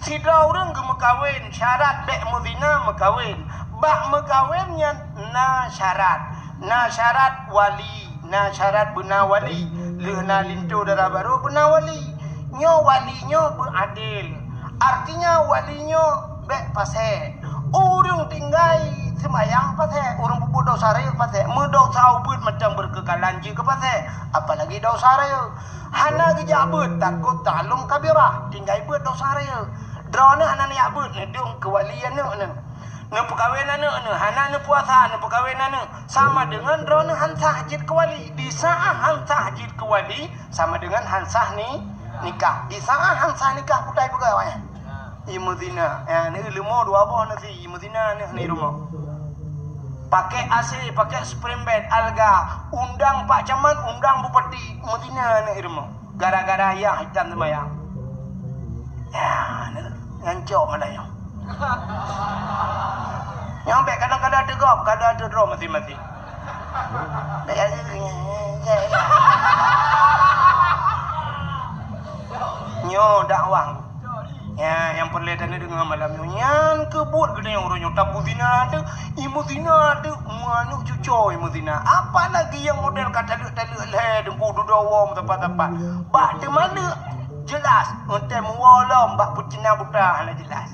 Sidroe ureuëng geumeukawen, syarat bék meuzina meukawen. Bak meukawen nyan na syarat. Na syarat wali, na syarat beuna wali. Lheueh na linto dara barô beuna wali. Nyoe wali nyoe beuadil. Artinya wali nyoe bék pasék. Ureuëng tinggai seumayang pasék, ureuëng peubuet desya rayeuk pasék, meudosa ubeuet mantong beureukeukalahan jeuet keu pasék, apalagi desya rayeuk. Hana geujak beuet, takot ta'allum kabirah, tinggai beuet desya rayeuk. Droeneuh hana neujak beuet, neudong keu wali aneuk neuh. Neupeukawen aneuk neuh, hana neupuasa, neupeukawen aneuk. Sama deungon droeneuh han sah jeuet keu wali. Di saát han sah jeuet keu wali, sama deungon han sah ni-, Nikah. Di saat han sah nikah, kutai peugah awaknyan. Imeuzina. Ya, ni leumo dua boh nasi, imeuzina ni, ni rumoh. Pakai A C, pakai spring bed, alga, undang Pak Camat, undang Bupati, meuzina ni rumoh. Gara-gara ya hitam seumayang. Ya, ni, nyan cok malah nyoe. Nyang bèk kadang-kadang teugop, kadang teudroe maséng-maséng. Nyoe dakwah. Ya, nyang peureulèe tadeungoe malam nyoe. Nyan keuh buet geutanyoe uroe nyoe. Tapeuzina teuh, imeuzina teuh, meuaneuk cucoe imeuzina. Apalagi nyang model ka taleuek-taleuek lhèe, teungku dudoe woe meusapat-sapat. Bak teumaleuek jelas, meuntèe meuwoe lom bak peucina buta hana jelas.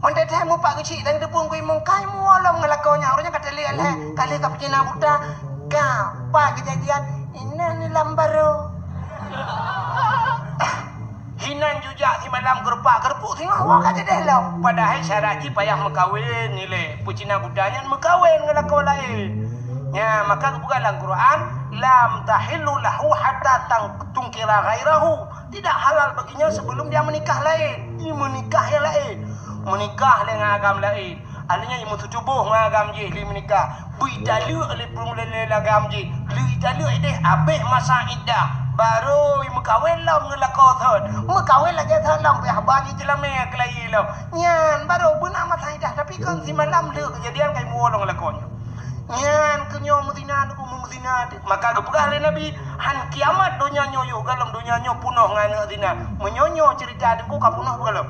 Meuntèe-tèe mupat geuchik dan geupeubuet keu imum, kai muwoe lom ngon lakoe nyan, uroe nyan ka taleuek lhèe, ka lheueh ka peucina buta, ka, pat keujadian, inan lam barô. Hinan jujak simalam geurupak-geurupuek singoh woe ka jideh lom. Padahai syarat jih payah meukawen ilèe, peucina buta nyan meukawen ngon lakoe laén. Nya, maka geupeugah lam Quran, "Lam tahillu lahu hatta tang-, tangkiha ghairahu." Tidak halal baginya sebelum dia menikah laén. Dia menikah nyang laén. Menikah lé ngon agam laén. Artinya, imeuseutuboh ngon agam jih lé meunikah. Beu italeuek lé peureulee agam jih. Lé italeuek ideh, abéh masa iddah. Barô imeukawen lom ngon lakoe thon. Meukawen lagèe thon lom, payah ba jih jeulamèe keulayi lom. Nyan, barô beuna masa iddah. Tapi kon simalam lé keujadian ka imuwoe lom ngon lakoe nyan. Nyan keuh nyoe meuzina, teungku, meuzina teuh. Maka geupeugah lé Nabi, "Han kiamat donya nyoe yoh, gohlom donya nyoe peunoh ngon aneuk zina." Meunyoe nyoe ceurita, teungku, ka peunoh gohlom?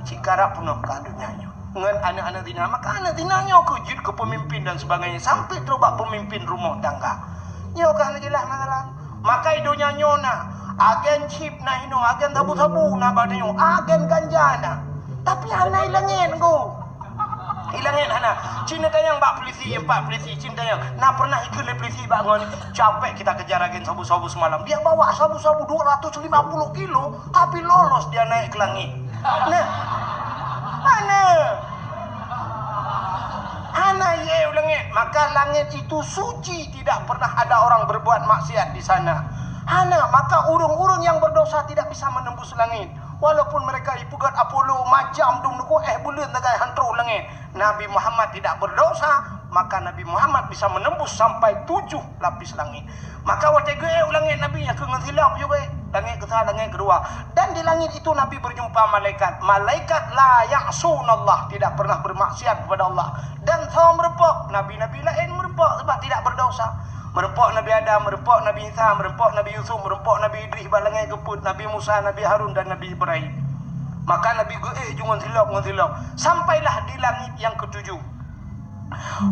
Cit karab peunoh ka donya nyoe ngon aneuk-aneuk zina. Maka aneuk zina nyoe keuh jeuet keu peumimpin dan sebagainya, sampai trok bak peumimpin rumoh tangga. Nyoe keuh hana jeulaih masalah. Maka i donya nyoe na agen chip, na hinoe agen sabu-sabu, na bak tanyoe agen ganja na. Tapi hana i langèt, teungku. I langèt hana. Cit neutanyong bak polisi, bak polisi, cit neutanyong, na pernah ikheun lé polisi bak ngon, "Capek kita kejar agen sabu-sabu semalam. Dia bawa sabu-sabu dua ratus lima puluh kilo, tapi lolos dia naik ke langit." Nah. Hana. Hana, ye, u langèt. Maka langèt itu suci, tidak pernah ada orang berbuat maksiat di sana. Hana, maka ureueng-ureueng nyang berdosa tidak bisa menembus langit. Walaupun mereka ipeugöt Apollo macam dum nuku, eh, buleuen sagai han trok u langèt. Nabi Muhammad tidak berdosa, maka Nabi Muhammad bisa menembus sampai tujuh lapis langit. Maka watèe geuék u langèt Nabi, nyan keuh ngon silop juga. Langèt keusa, langèt keudua. Dan di langit itu Nabi berjumpa malaikat. Malaikat la ya'sunallah, tidak pernah bermaksiat kepada Allah. Dan soe meureumpok, nabi-nabi laén meureumpok sebab tidak berdosa. Meureumpok Nabi Adam, meureumpok Nabi Isa, meureumpok Nabi Yusuf, meureumpok Nabi Idris bak langèt keupeuet, Nabi Musa, Nabi Harun, dan Nabi Ibrahim. Maka Nabi geuék ju ngon silop, ngon silop. Sampailah di langit yang ketujuh.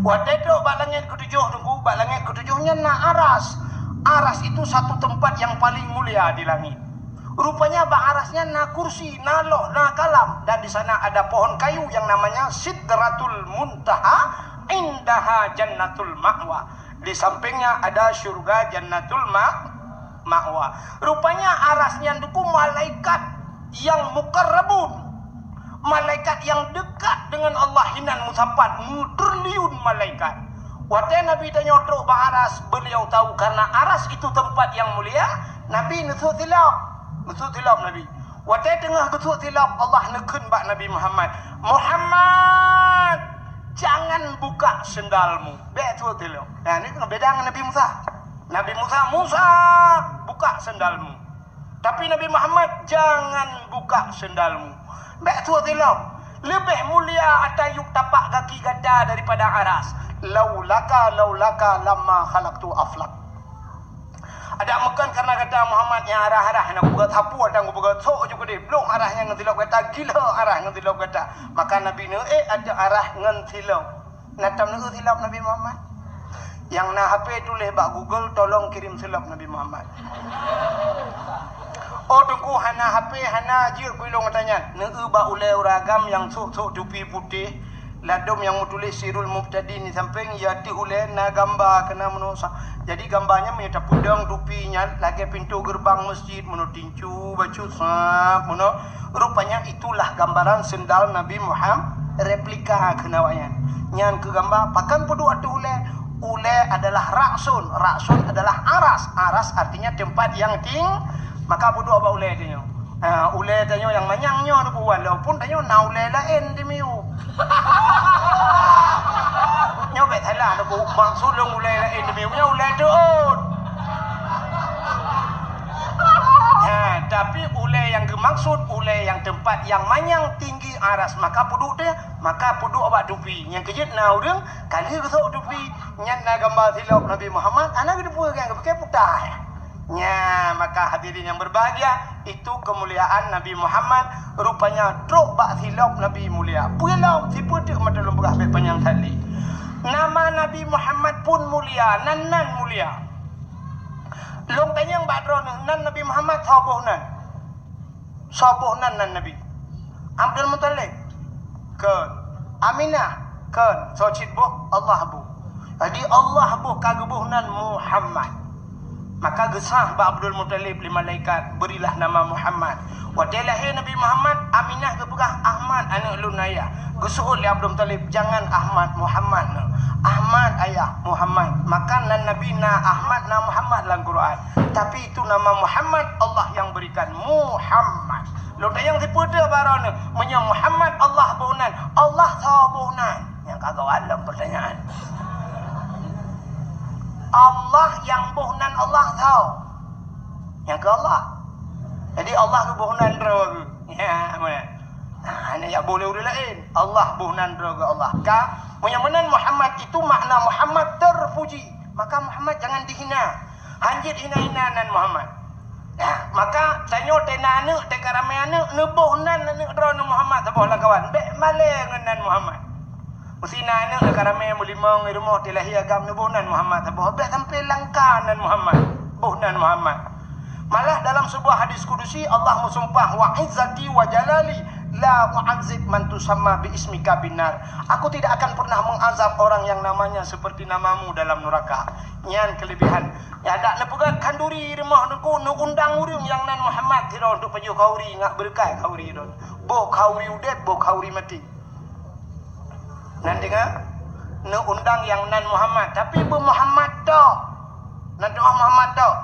Watèe trok bak langèt ketujuh, teungku, bak langèt ketujuh nyan na aras. Aras itu satu tempat yang paling mulia di langit. Rupanya bak aras nyan na kursi, na loh, na kalam, dan di sana ada pohon kayu yang namanya Sidratul Muntaha, indaha Jannatul Ma'wa. Di sampingnya ada syurga Jannatul Ma-, Ma'wa. Rupanya aras nyan teungku malaikat yang muqarrabun. Malaikat yang dekat dengan Allah hinan meusapat, meutriliun malaikat. Watèe Nabi tanyoe trok bak aras, beliau tahu karena aras itu tempat yang mulia, Nabi neusut silop. Neusut silop Nabi. Watèe teungoh geusut silop, Allah neukheun bak Nabi Muhammad, "Muhammad, jangan buka sendalmu." Bèk sut silop. Nah, ni beda ngon Nabi Musa. Nabi Musa, "Musa, buka sendalmu." Tapi Nabi Muhammad, "Jangan buka sendalmu." Bèk sut silop. Leubeh mulia ata yup tapak gaki gata daripada aras. "Laulaka, laulaka lamma khalaqtu aflak." Adak meukon karena gata Muhammad nyang arah-arah nyang kupeugöt sapu, dan kupeugöt sok ju keudeh, blok arah nyan ngon silop gata, gila arah ngon silop gata. Maka Nabi neuék adak arah ngon silop. Na tam neuék silop Nabi Muhammad? Nyang na H P tuléh bak Google, "Tolong kirim silop Nabi Muhammad." Oh, teungku, hana H P, hana jeuet keu ilôn gata nyan. Neuék bak ulèe ureueng agam nyang sok-sok tupi putéh, ladôm nyang meutuléh Sirul Mubtadin di sampéng, di ateueh ulèe na gamba keunan meunoe sa-, jadi gamba nyan meunyoe tapeudong tupi nyan lagèe pintoe geureubang meuseujid meunoe, tincu bacut sab meunoe. Rupanya itulah gambaran sendal Nabi Muhammad, replika keunan awaknyan. Nyan keuh gamba, pakon peuduek ateueh ulèe? Ulèe adalah ra'sun, ra'sun adalah aras. Aras artinya tempat yang ting-, Maka peuduek bak ulèe tanyoe. Ha, ulèe tanyoe nyang manyang nyoe Teungku, walaupun tanyoe na ulèe laén di miyueb. Nyoe bèk salah Teungku, maksud lôn ulèe laén di miyueb nyoe ulèe teuôt. Ha, tapi ulèe nyang geumaksud ulèe nyang teumpat nyang manyang tinggi aras, maka peuduek teuh, maka peuduek bak tupi. Nyang keujeuet na ureueng ka lheueh geusok tupi, nyan na gamba silop Nabi Muhammad, hana geuteupeue, geupike puta. Nya, maka hadirin yang berbahagia, itu kemuliaan Nabi Muhammad, rupanya trok bak silop Nabi mulia. Peue lom, sipeue teuk mata lôn peugah bèk panyang that lé. Nama Nabi Muhammad pun mulia, nan nan mulia. Lôn tanyong bak droeneuh, nan Nabi Muhammad soe boh nan? Soe boh nan nan Nabi? Abdul Muthalib? Kon. Aminah? Kon. Soe cit boh? Allah boh. Jadi Allah boh ka geuboh nan Muhammad. Maka geusah bak Abdul Muthalib lé malaikat, "Berilah nama Muhammad." Watèe lahé Nabi Muhammad, Aminah geupeugah, "Ahmad aneuk lôn ayah." Geuseuôt lé Abdul Muthalib, "Jangan Ahmad, Muhammad." "Ahmad ayah, Muhammad." Maka nan Nabi na Ahmad, na Muhammad lam Quran. Tapi itu nama Muhammad Allah yang berikan. Muhammad. Lôn tanyong sipeue teuh bak droeneuh, meunyoe Muhammad Allah boh nan, Allah soe boh nan? Nyang ka gawat lom pertanyaan. Allah nyang boh nan Allah soe? Nyang keu Allah. Jadi Allah geuboh nan droe geuh. Ya, mana? Nah, hana jak boh lé ureueng laén. Allah boh nan droe geuh Allah. Ka, meunyoe meunan Muhammad itu makna Muhammad terpuji. Maka Muhammad jangan dihina. Hanjeuet hina-hina nan Muhammad. Nah, maka tanyoe teuh na aneuk, teuh ka ramé aneuk, neuboh nan aneuk droeneuh Muhammad saboh lamkawan. Bèk malèe ngon nan Muhammad. Meusi na aneuk ka ramé meulimong di rumoh teuh lahé agam neuboh nan Muhammad saboh. Bèk sampai langka nan Muhammad. Boh nan Muhammad. Malah dalam sebuah hadis kudusi Allah meusumpah, "Wa izzati wa jalali la u'adzib man tusamma bi ismika binnar." Aku tidak akan pernah mengazab orang yang namanya seperti namamu dalam neraka. Nyan kelebihan. Ya, dak neupeugah khanduri rumoh Teungku, neuundang ureueng nyang nan Muhammad sidroe untuk pajoh khanduri, ngat beureukat khanduri droe. Boh khanduri udép, boh khanduri maté. Nan deungö, neuundang nyang nan Muhammad, tapi beu Muhammad tok. Nan doa Muhammad tok.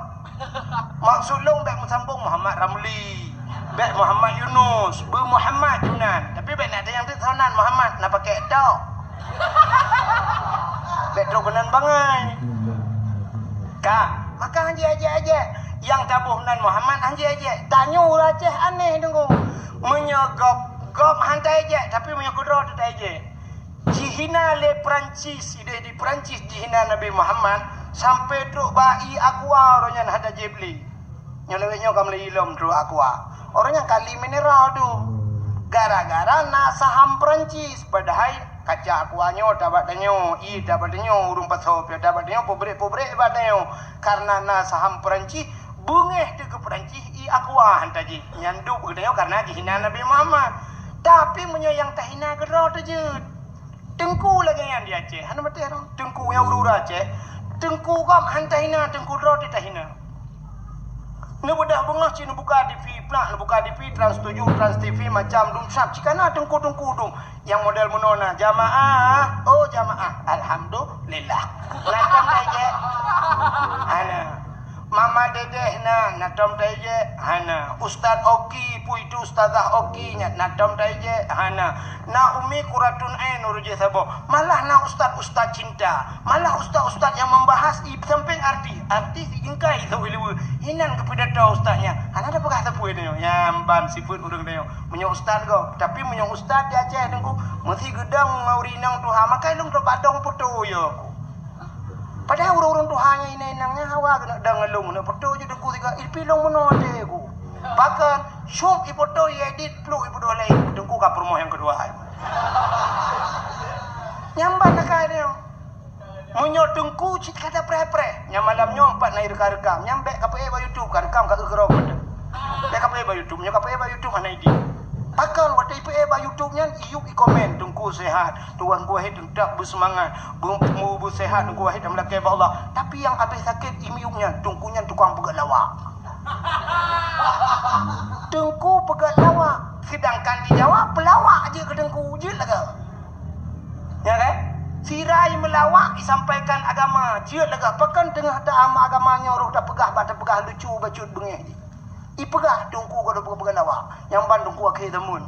Maksud lôn bèk meusambông Muhammad Ramli, bèk Muhammad Yunus, beu Muhammad Yunan. Tapi bèk na tanyong teuk soe nan Muhammad, na pakè tok. Bèk trok keunan bangai. Ka, maka hanjeuet ajak-ajak. Nyang taboh nan Muhammad hanjeuet ajak. Tanyoe ureueng Aceh aneh Teungku. Meunyoe gob, gob han taejek, tapi meunyoe keudroe teuh taejek. Jihina lé Perancis, idéh di Perancis jihina Nabi Muhammad, sampai trok bak ié Aqua, uroe nyan hana jieb lé. Nyoe lawét nyoe ka meulai lom trok Aqua. Uroe nyan kali mineral tu. Gara-gara na saham Perancis, padahai kaca Aqua nyoe tabak tanyoe, ié tabak tanyoe, ureueng pasoe pih tabak tanyoe, peubrek-peubrek bak tanyoe. Karena na saham Perancis, beungéh teuh keu Perancis ié Aqua han tajieb. Nyan duek keu tanyoe karena jihina Nabi Muhammad. Tapi meunyoe nyang tahina keudroe teuh jeuet. Teungku lagèe nyan di Aceh, hana maté roh. Teungku nyang ureueng Aceh, teungku gob han tahina, teungku droe teuh tahina. Neubeudôh beungoh cit neubuka T V, plak neubuka T V, Trans tujuh, Trans T V, macam dum sab, cit ka na teungku-teungku dum. Nyang model meunoe na, "Jamaah, oh jamaah, alhamdulillah." Na tom taejek? Hana. Mama Dedeh na, na tom taejek? Hana. Ustaz Oki, peue itu Ustazah Oki nyan, na tom taejek? Hana. Na Umi Kuratun Ain ureueng jih saboh. Malah na ustaz-ustaz cinta. Malah ustaz-ustaz nyang membahas ié sampéng artis. Artis ié jingkai saboh ileue. Inan geupidato ustaz nyan. Hana tapeugah sapeue tanyoe. Nyan ban sifeuet ureueng tanyoe. Meunyoe ustaz gob, tapi meunyoe ustaz di Aceh Teungku, meusi geudong ngon ureueng inong tuha, maka lôn trok bak dong peutoe yo. Padahai ureueng-ureueng tuha nyan inong-inong nyan hawa keuneuk dong ngon lôn, keuneuk peutoe jeuet Teungku sigoe, ipi lôn meunoe até ku. Pakon, syueb ipoto iedit pluek ipeuduek lé, Teungku ka peurumoh nyang keudua. Nyan ban akai nyoe. Meunyoe Teungku cit ka tapreh-preh, nyan malam nyoe pat na irekam-rekam, nyan bèk kapeuék bak YouTube, karekam ka eu keudroe peuet. Bèk kapeuék bak YouTube, meunyoe kapeuék bak YouTube hana idin. Pakon watèe ipeuék bak YouTube nyan, iyueb ikomen, "Teungku sehat, Teungku Wahid teutap beuseumangat, beu-, beu-, beuseuhat, Teungku Wahid dan meulakèe bak Allah." Tapi nyang abéh sakét imiyueb nyan, Teungku nyan tukang peugöt lawak. Teungku peugöt lawak, seudangkan di Jawa peulawak jeuet keu Teungku, jeuet lagèe. Ya kan? Sira imeulawak isampaikan agama, jeuet lagèe pakon teungoh ta-, agama nyoe roh tapeugah bak tapeugah lucu bacut beungéh jih. Ipeugah teungku ka peugah dakwah. Nyang ban teungku akhé zaman.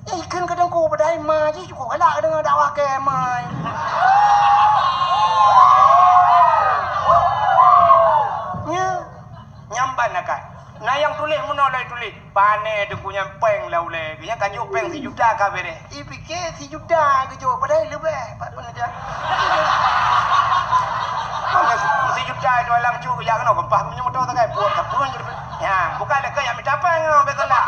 Eh, ikheun keu teungku padahai ma jih cukôp galak deungon dakwah keu ma. Nya, nyang ban akai. Na nyang tuléh meunoe lé tuléh. Pané teungku nyan péng lam ulèe. Nyang ka jok péng sijuta ka beureh. Ipike sijuta geujok padahai leubeh. Pat pun aja. Mana sijuta itu alang cuk jak keunoe kempah punya motor takai puak ka pun. Ya, bukan lé keu nyang mita péng nyoe beutôi lah.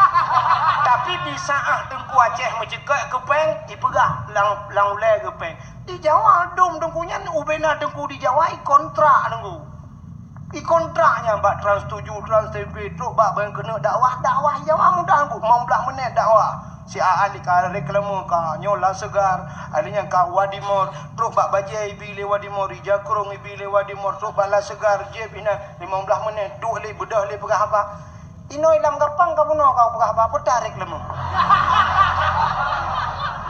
Tapi di saat teungku Aceh meuceukeuk keu péng, ipeugah lam lam ulèe keu péng. Di Jawa dum teungku nyan ubena teungku di Jawa ikontrak teungku. Ikontrak nyan bak Trans tujuh, Trans T V, trok bak ban keuneuk dakwah, dakwah Jawa mudah teungku, limong blah menit dakwah. Si Aan di ka reklame ka nyoe La Segar, ada nyang ka Wadimor, trok bak bajèe ibi lé Wadimor, ija krong ibi lé Wadimor, trok bak La Segar, jép inan limong blah menit, duek lé beudôh lé peugah haba. Inoe lam gapang ka bunoe ka peugah haba, peue tarek leumeuh.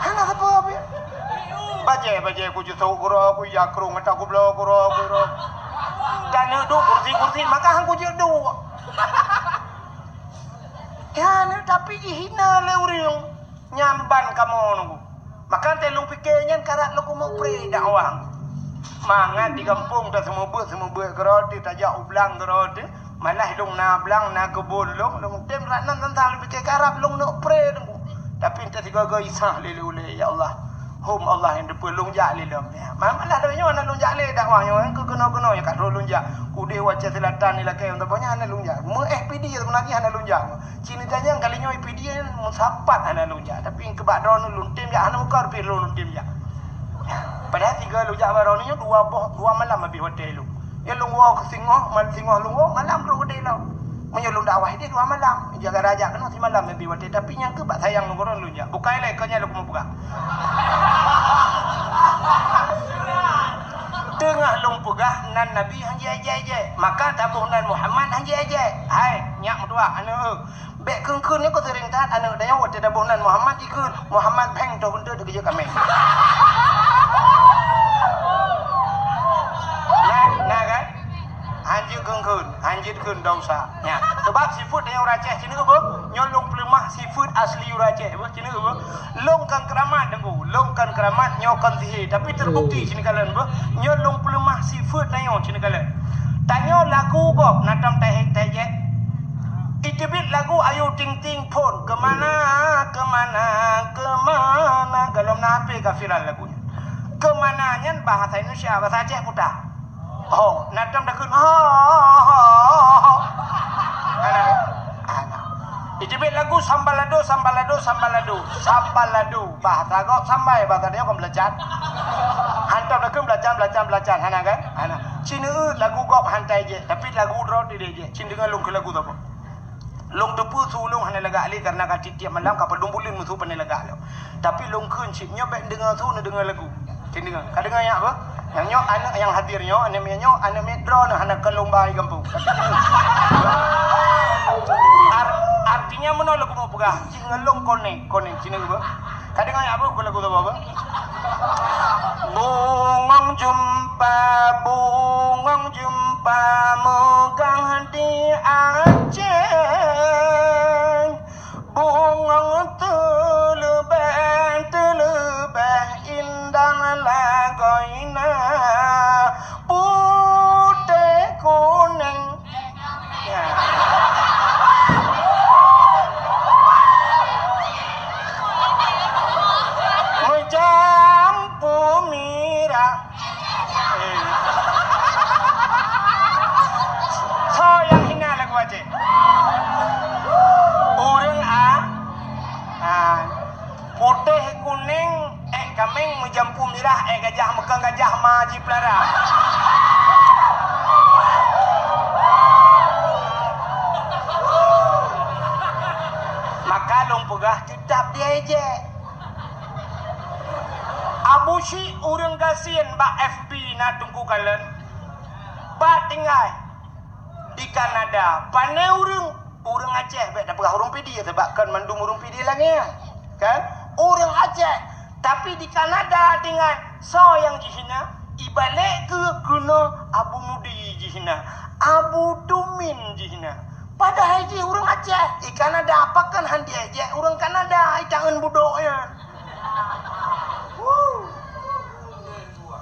Hana sapeue pih. Bajèe, bajèe ku jisok keudroe, ku ija krong ata ku bloe keudroe, keudroe. Dan neuk duek kursi-kursi, maka han ku jeuet duek. Ya, tapi jihina lé ureueng. Nyan ban kamoe nunggu. Maka teuh lôn pike nyan karab lôn keumeung pré dakwah. Mangat di gampông taseumeubeuet-seumeubeuet keudroe teuh, tajak u blang keudroe teuh, malah lôn na blang, na keubon lôn, lôn tem rat nan teuntang lôn pike karab lôn neuk pré nunggu. Tapi teuh sigoe-goe isah lé ulèe, "Ya Allah, hom Allah nyang teupeue lôn jak lé lom." Ya, ma-, malah lôn nyoe hana lôn jak lé dakwah nyoe, keu keunoe-keunoe nyang ka troh lôn jak. Udeh u Aceh Selatan ni lakèe, untuk banyak hana lôn jak. Meu F P D sebenarnya hana lôn jak. Cina tanyong kali nyoe P D N meusapat hana lôn jak, tapi keu bak droeneuh lôn tem jak, hana meukeureuh pih lôn tem jak. Padahai sigoe lôn jak bak droeneuh nyoe dua boh, dua malam habéh watèe lôn. Ya lôn woe keu singoh, mal-, singoh lôn woe, malam trok keudè lom. Meunyoe lôn dakwah idéh dua malam, jaga raja keunoe simalam habéh watèe, tapi nyang keu bak sayang lôn goh lôn jak. Bukai lé keu nyan lôn keumeung peugah. Teungoh lôn peugah nan Nabi han jijak-jak, maka taboh nan Muhammad han jijak-jak. Hai, nyak meutuah aneuk. Bèk kheun-kheun nyoe keu seuring that aneuk tanyoe watèe taboh nan Muhammad jikheun, Muhammad bheng toh beutôi teuh keujeuet kameng. Na, na kan? Hanjeuet kheun-kheun, hanjeuet kheun dosa. Nya, sebab sifeuet tanyoe ureueng Aceh, ci neuk beuh, nyoe lôn peuleumah sifeuet asli ureueng Aceh, beuh, ci neuk beuh. Lôn kon keuramat, Teungku. Lôn kon keuramat, nyoe kon sihé. Tapi terbukti ci neuk kalon, beuh. Nyoe lôn peuleumah sifeuet tanyoe, ci neuk kalon. Tanyoe lagu gob, na tom tahe-, tahe jek. Iteubiet lagu Ayu Ting Ting phôn, "Kemana, kemana, kemana." Golom na H P ka viral lagu nyan. "Kemana" nyan bahasa Indonesia, bahasa Aceh puta. Ho, na tom takheun, ho, ho, ho, ho. Hana, hana. Iteubiet lagu "Sambalado, sambalado, sambalado." Sambalado. Bahasa gob sambai, bahasa dia kon belacan. Han tom takheun belacan, belacan, belacan. Hana kan? Hana. Ci neuk lagu gob han tahe jek, tapi lagu droe teuh jek. Ci deungoe lôn keu lagu saboh. Lôn teupeue su lôn hana lagak lé, karena ka tiep-tiep malam ka padum buleuen meusu pandai lagak lom. Tapi lôn kheun cit, nyoe bèk neudeungoe su, neudeungoe lagu. Ci neudeungoe. Ka deungoe nyak beuh? Nyang nyoe aneuk nyang hadir nyoe, aneuk miet nyoe, aneuk miet droeneuh hana keu lôn ba i gampông. Ar-, artinya meunoe lôn keumeung peugah, jih ngon lôn konek, konek ci neudeungoe beuh. Ka deungoe nyak beuh, lagu saboh beuh? Bungong jeumpa, bungong jeumpa meugang di Aceh. Bungong teuleubèh, teuleubèh indah lagoina. Putéh kunèng. Ya. Meujampu mirah. Eh. Soe nyang hina lagu Aceh? Ureueng a-, a-, putéh kunèng, èk kaméng meujampu mirah, èk gajah meukang gajah ma jipeulara. Maka lôn peugah teutap di Aceh. Abu Syik ureueng gasien bak F B na Teungku kalon. Bak tinggai di Kanada, pané ureueng, ureueng Aceh, bèk tapeugah ureueng Pidie, sabab kon mandum ureueng Pidie lagèe nyan. Kan? Ureueng Aceh, tapi di Kanada tinggai, soe nyang jihina? Ibalek keu keunoe Abu Mudi jihina, Abu Tumin jihina. Padahai jih ureuëng Aceh, i Kanada, pakon han diejek ureuëng Kanada, i tangeun budok nyan. Huh.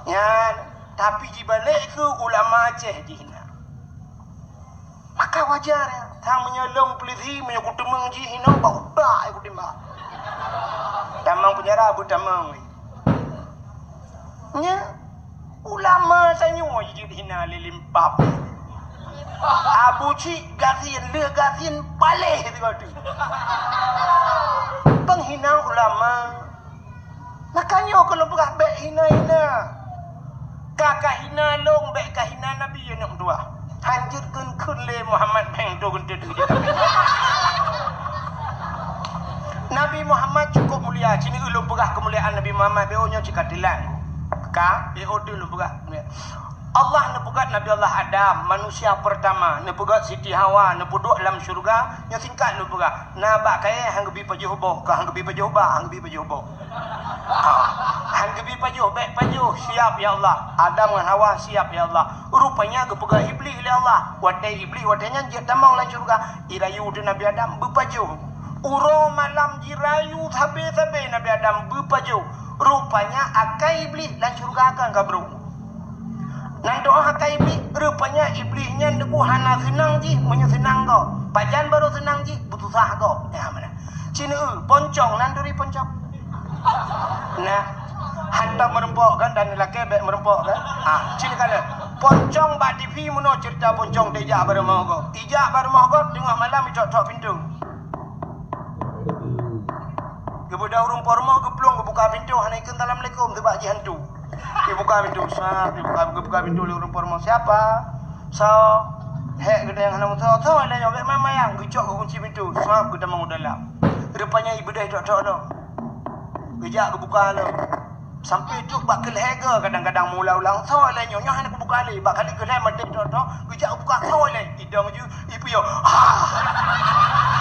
Nyan, tapi jibalek keu ulama Aceh jih na. Maka wajar ya, sang meunyoe lôn peulisi, meunyoe kuteumeung jih inoe bak utak ya kutimbang. Tamong penjara beutamong. Nya, ulama tanyoe jeuet hina lé limpab. Abu Cik gasien, lheueh gasien paléh sigoe teuk. Penghinaan ulama. Maka nyoe keuh lôn peugah bék hina-hina. Ka kahina lôn, bék kahina Nabi aneuëk meutuwah. Han jeuet kheun-kheun lé Muhammad, bék tu kheun tu. Nabi Muhammad cukup mulia. Cini lôn peugah keumuliaan Nabi Muhammad, bék nyoe cit ka teulat. Ka, bék tu lôn peugah. Allah neupeugét Nabi Allah Adam, manusia pertama, neupeugét Siti Hawa, neupeuduek lam syeuruga, nyoe singkat lôn peugah. Na bak kayée han geubi pajoh boh, ka han geubi pajoh ba, han geubi pajoh boh. Ha. Han geubi pajoh, bék pajoh, siap ya Allah. Adam ngon Hawa siap ya Allah. Rupanya geupeugah Iblih lé Allah. Watée Iblih, watée nyan jeuet tamong lam syeuruga, jirayu teuh Nabi Adam beupajoh. Uroe malam jirayu sabe-sabe Nabi Adam beupajoh. Rupanya akai Iblih lam syeuruga kan ka brok. Nan doa akai Iblih, rupanya Iblih nyan teungku hana seunang jih meunyoe seunang gob. Pajan barô seunang jih, beususah gob. Ya, mana? Cina, poncong, nan turi poncong. Nah, hantom meureumpok kan, dan lakée bék meureumpok kan? Ha, cina kala. Poncong bak T V meunoe ceurita poncong teuh ijak bak rumoh gob. Ijak bak rumoh gob, teungoh malam itok-tok pintoe. Geubeudôh ureuëng po rumoh geuplueng geubuka pintoe, hana ikheun assalamualaikum, teubak jih hantu. Ibuka pintoe, sab, ibuka, geubuka pintoe lé ureuëng po rumoh. "Siapa?" "Soe?" "Hék, geutanyoe hana musoe." "Soe lé nyoe, bék mayang-mayang." Geucok geukunci pintoe, sab, geutamong u dalam. Rupanya ibeudôh itok-tok lom. Geujak geubuka lom. Sampai trok bak keuleue gob kadang-kadang meuulang-ulang. "Soe lé nyoe, nyoe hana kubuka lé." Bak kali keuleue maté trok-trok, geujak buka, soe lé. Idong ju, ipiôh. Ah!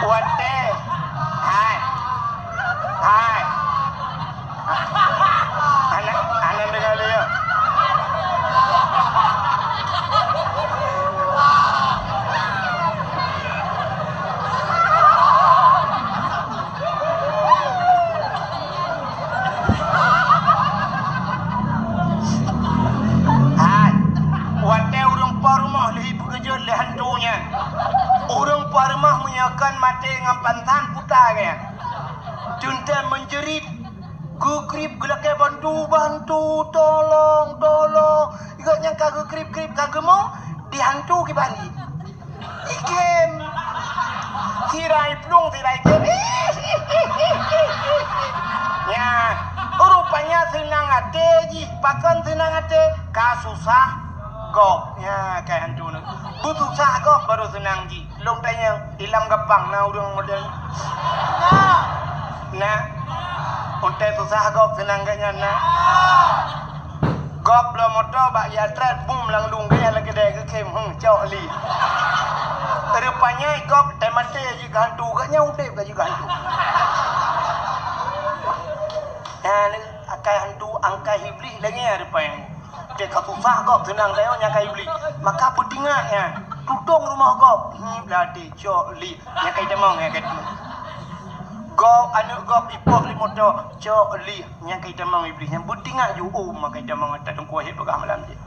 Watée. Hai. Hai. Hana, hana deungoe lé, ya. Hai, watée ureuëng po rumoh lheueh peukeujot lé hantu nyan. Ureuëng po rumoh meunyoe kon maté ngon pansan puta geuh. Teuntée meunjerit. Geukrieb geulakée bantu, "Bantu, tolong, tolong!" Gobnyan ka geukrieb-krieb ka geumong, di hantu kiban jih. Ikem. Sira iplueng, sira ikem. Nyan, rupanya seunang até jih. Pakon seunang até? Ka susah gob. Nyan, ka hantu nyoe. Beususah gob baru seunang jih. Lôn tanyong, ilam gampang na ureuëng model nyoe? Na. Untée susah gob seunang geuh nyan na. Gob bloe moto bak jih trét bum lam lung geuh nyan lagée dai geukem, heueng, cok li. Rupanya gob teumaté jih keu hantu, geuh nyan udeb ka jih keu hantu. Nyan akai hantu, angkai Iblih lagée nyan rupanya. Teuka susah gob seunang tanyoe nyan ka Iblih. Maka beutingat nyan, tutong rumoh gob. Hmm, blah deh, cok li. Nyan ka itamong, nyan ka itamong. Gob, aneuëk gob ipoh lé moto, cok li. Nyan ka itamong Iblih. Nyan beutingat ju, oh, maka itamong ata teungku hé peugah malam jih.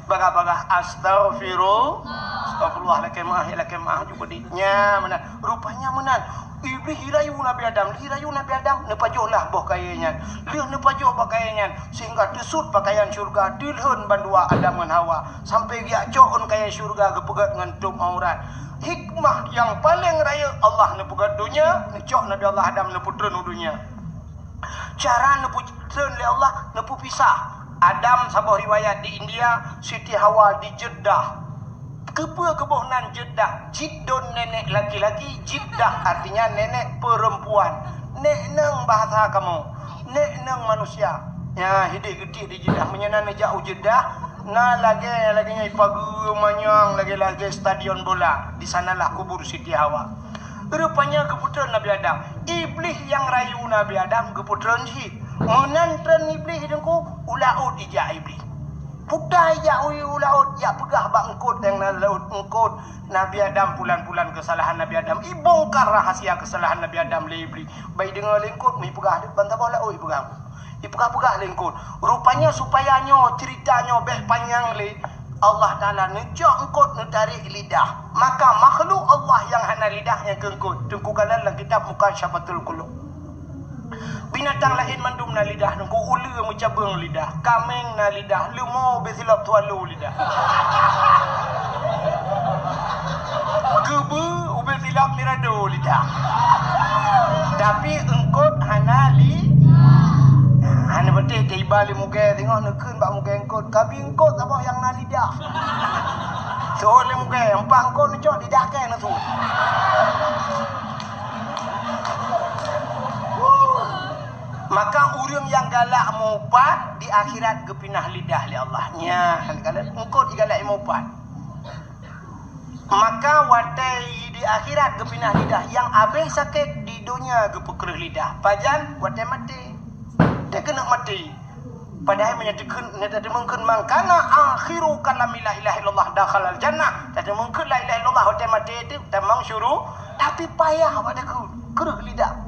Bagah-bagah, astaghfirullah. Astaghfirullah, lakée meuáh, ya lakée meuáh, ju peudeh. Nyan meunan. Rupanya meunan. Iblih jirayu Nabi Adam, jirayu Nabi Adam, neupajoh lah boh kayée nyan. Lheueh neupajoh boh kayée nyan, sehingga teusut pakaian syeuruga, teulhon bandua Adam ngon Hawa, sampai geujak cok ôn kayée syeuruga geupeugét ngon tôb aurat. Hikmah nyang paleng rayeuk, Allah neupeugét donya, neucok Nabi Allah Adam neupeutreun u donya. Cara neupeutreun lé Allah, neupeupisah. Adam saboh riwayat di India, Siti Hawa di Jeddah. Keupeue geuboh nan Jeddah? Jiddun nenek laki-laki, Jiddah artinya nenek perempuan. Nek neng bahasa kamoe, nek neng manusia. Ya, hideh geutik di Jeddah. Meunyoe na neujak u Jeddah, Na lagèe, lagèe nyan ipageue manyang lagèe-lagèe stadion bola. Di sanalah kubur Siti Hawa. Rupanya geupeutreun Nabi Adam. Iblih nyang rayu Nabi Adam geupeutreun cit. Meunan treun Iblih Teungku, u laôt ijak Iblih. Puta ijak u, u laôt, jak peugah bak eungkôt nyang na laôt, "Eungkôt, Nabi Adam pulan-pulan keusalahan Nabi Adam." Ibongkar rahasia keusalahan Nabi Adam lé Iblih. Bak ideungoe lé eungkôt, meuipeugah deuek ban saboh laôt ipeugah. Ipeugah-peugah lé eungkôt. Rupanya supaya nyoe ceurita nyoe bèk panyang lé, Allah Taala neucok eungkôt neutarek lidah. Maka makhluk Allah nyang hana lidah nyan keu eungkôt. Teungku kalon lam kitab Mukasyafatul Qulub. Binatang laén mandum na lidah, Teungku, uleue meucabeueng lidah, kaméng na lidah, leumo ubé silop swallow lidah. Geubeue ubé silop mirado lidah. Tapi eungkôt hana li-, hana beutôi teuiba lé mugée, teungoh neukheun bak mugée eungkôt, "Kabi eungkôt saboh nyang na lidah." Seuôt lé mugée, "Empah eungkôt neucok lidah kèe neuseuôt." Maka ureueng nyang galak meuupat di akhirat geupinah lidah lé Allah. Nyan, kalau eungkôt galak meuupat. Maka watèe di akhirat geupinah lidah, nyang abéh sakét di donya geupeukreuh lidah. Pajan? Watèe maté. Watèe keuneuk maté. Padahai meunyoe takheun, meunyoe tadeungoe kheun, "Man kana akhiru kalami la ilaha illallah dakhalal jannah." Tadeungoe kheun la ilaha illallah watèe maté teuh tamong syuru-, tapi payah bak takheun, kreuh lidah.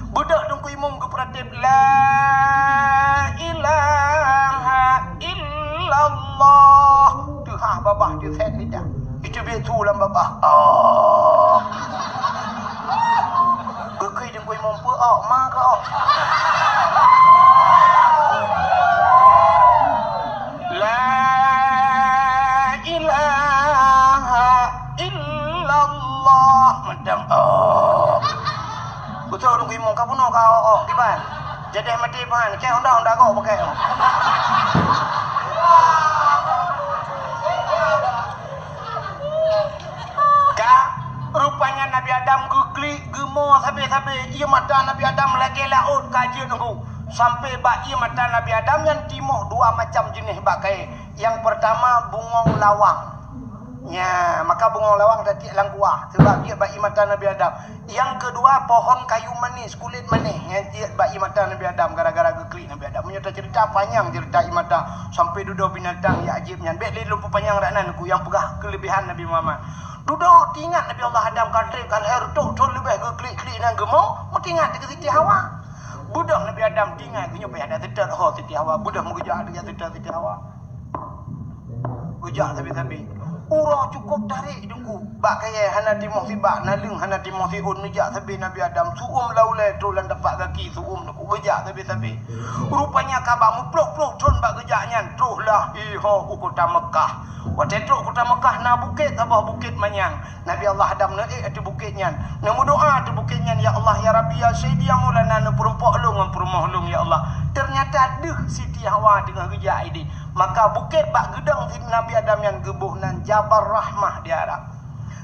Beudôh Teungku Imum geupeuratéb, "La ilaha illallah." Teuhah babah jisét lidah. Iteubiet su lam babah. Oh. Geukheun Teungku Imum, "Peue ôk, ma keu ôk?" La ilaha illallah. Mantong, oh. Beutôi Teungku Imum, ka bunoe ka, oh, oh, kiban. Jadi maté bahan, kèe honda, honda kok pakai. Ka, rupanya Nabi Adam geuklik, geumo sabe-sabe. Ié mata Nabi Adam lagèe laôt ka jeuet Teungku. Sampai bak ié mata Nabi Adam nyan timoh dua macam jeunèh bak kayèe. Nyang peurtama bungong lawang. Nya, maka bungong lawang tatiek lam kuah, sabab jeuet bak ié mata Nabi Adam. Nyang keudua pohon kayu manis, kulét manis, nyan jeuet bak ié mata Nabi Adam gara-gara geuklik Nabi Adam. Meunyoe taceurita panyang ceurita ié mata sampai dudoe binatang nyang ajéb nyan. Bèk lé lôn peupanyang rak nan Teungku nyang peugah keuleubehan Nabi Muhammad. Dudoe teuingat Nabi Allah Adam ka trép ka lhèe reutôh thôn leubeh geuklik-klik nan geumo, meutingat keu Siti Hawa. Beudôh Nabi Adam teuingat, geunyoe payah that seutôt ho Siti Hawa, beudôh meugeujak that seutôt Siti Hawa. Geujak sabe-sabe. Uroe cukôp tarek Teungku. Bak kayèe hana timoh sibak, naleueng hana timoh siôn, neujak sabe Nabi Adam. Su'uem lam ulèe troh lam tapak gaki su'uem Teungku. Geujak sabe-sabe. Rupanya ka bak meuplôh-plôh thôn bak geujak nyan, troh lah iho u kota Meukah. Watèe troh kota Meukah na bukét saboh, Bukét Manyang. Nabi Allah Adam neuék ateueh bukét nyan. Neumeudoa ateueh bukét nyan, "Ya Allah, ya Rabbi, ya Sayyidi, ya Maulana, neupeureumpok lôn ngon peurumoh lôn, ya Allah." Teunyata deuh Siti Hawa teungoh geujak idéh. Maka bukét bak geudong Nabi Adam nyan geuboh nan Jabal Rahmah di Arab.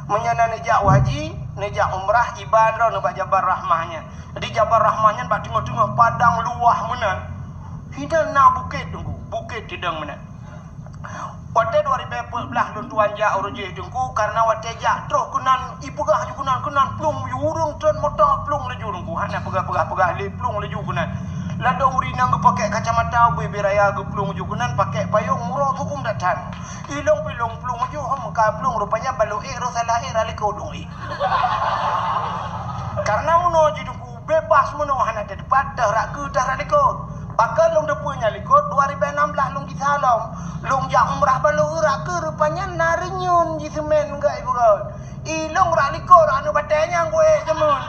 Meunyoe na neujak haji, neujak umrah, iba droeneuh bak Jabal Rahmah nyan. Jadi Jabal Rahmah nyan bak teungoh-teungoh padang luwah meunan. Hinan na bukét Teungku, bukét teudong meunan. Watèe dua ribèe peuet blah lôn tuan jak uroe jéh Teungku, kareuna watèe jak troh keunan, ipeugah ju keunan, keunan plueng ju, ureueng treun moto plueng laju Teungku, hana peugah-peugah-peugah lé plueng laju keunan. Ladôm ureueng inong geupakék kacamata, ubé-bé raya geuplueng ju keunan, pakék payong, uroe su'uem that that. Ilôn pih lôn plueng laju, hom ka plueng rupanya balo ék, roh salah ék, rot likôt lôn ék. Kareuna meunoe jih Teungku, beubaih meunoe hana teupat, teuh rot keue teuh rot likôt. Pakon lôn teupeue nyan likôt, dua ribèe nam blah lôn gisa lom. Lôn jak umrah balo rot keue, rupanya na reunyeun jiseumén geuh ibeurôt. Ilôn rot likôt, aneuk batèe nyang kuék seumén.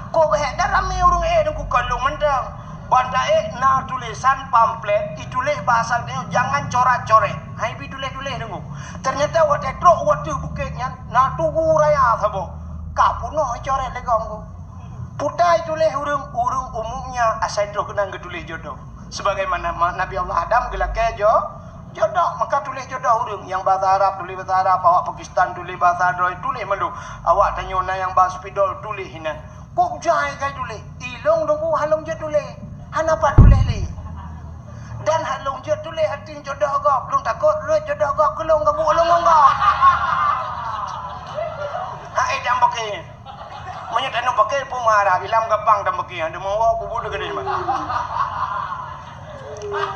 Kok beuhék dan ramé ureueng ék Teungku, kon lôn mantong. Ban taék na tulésan pamflet, ituléh bahasa Indonesia, "Jangan coret-coret." Hai bi tuléh-tuléh Teungku. Teunyata watèe trok u ateueh bukét nyan, na tugu raya saboh. Ka peunoh icoret lé gob Teungku. Putai tuléh ureueng, ureueng umumnya asai troh keunan geutuléh jodoh. Sebagaimana ma-, Nabi Allah Adam geulakèe jo-, jodoh, maka tuléh jodoh ureueng. Nyang bahasa Arab tuléh bahasa Arab, awak Pakistan tuléh bahasa droe, tuléh mandum. Awak tanyoe na nyang bahasa Spidol tuléh inan. Kok jai kai tuléh? Ilôn Teungku han lôn jeuet tuléh. Hana pat tuléh lé. Dan han lôn jeuet tuléh. Teh hati jodoh gob, lôn takot rot jodoh gob keu lôn gabuk lôn ngon gob. Hai dan pakai. Meunyoe tanyoe pakai pun marah, ilam gampang dan pakai. Ada mau bubu dekat ni.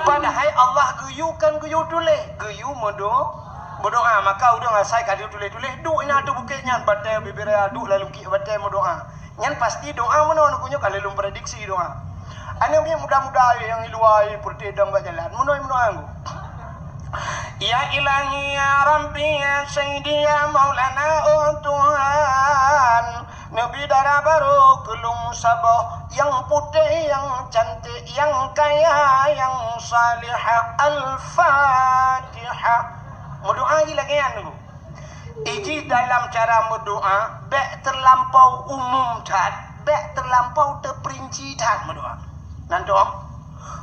Padahai Allah geuyue kan geuyue tuléh, geuyue meudo-, meudoa. Maka ureuëng asai ka tuléh-tuléh, duek inan ateueh bukét nyan, batée bibiraya duek lalu kik batée meudoa. Nyan pasti doa meunoe nyoe ka lheueh lôn prediksi doa. Aneuk miet muda-muda nyang i luwa, i peureuteh dong bak jalan, meunoe meudoa nggu. Ya Ilahi, ya Rabbi, ya Sayyidi, ya Maulana, oh Tuhan, neubi dara barô keu lôn saboh nyang putéh, nyang cantik, nyang kaya, nyang salihah. Al-Fatihah. Meudoa jih lagée nyan nggu. Iji dalam cara meudoa, bék teulampau umum that, bék teulampau teuperinci that meudoa. Nan doa.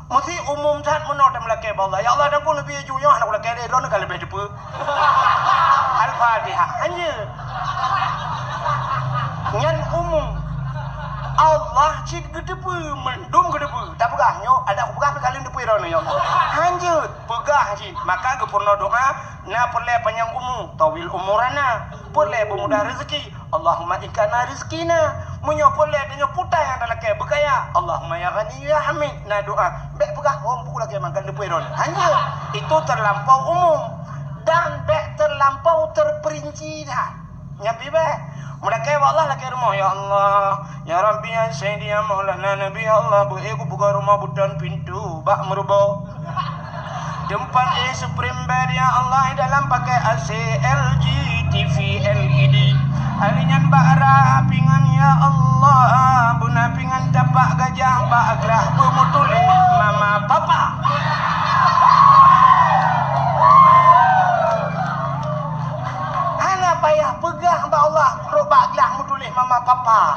Meusi umum that meunoe tameulakée bak Allah. Ya Allah, dan ku neubi ju nyoe hana kulakée lé, droeneuh ka leubeh teupeu. Al-Fatihah. Hanjeuet. Nyan umum. Allah cit geuteupeue, mandum geuteupeue. Tapeugah nyoe, adak kupeugah pih ka lheueh teupeu droeneuh, ya Allah. Hanjeuet, peugah cit. Maka geupeurunoe doa, Na peureulée panyang umu, tawil umurana. Peureulée beumudah rezeki, Allahumma ikana rizkina. Meunyoe peureulée tanyoe putai nyang talakée beukaya, Allahumma ya Ghani ya Hamid. Na doa, bék peugah hom buku lagée makan leupui ron. Hanjeuet, itu terlampau umum dan bék terlampau terperinci that. Nyan pih bék. Meulakée bak Allah lakée rumoh, ya Allah, ya Rabbi, ya Sayyidi, ya Maulana Nabi, ya Allah, beu ék kupeugah rumoh beuton pintoe bak meurubo. Teumpat éh supreme bed, ya Allah, dalam pakai A C, L G, T V, L E D. Ahli nyan bak ra pingan, ya Allah, beuna pingan tapak gajah bak glah beumutuléh mama papa. Hana payah peugah bak Allah, rot bak glah meutuléh mama papa.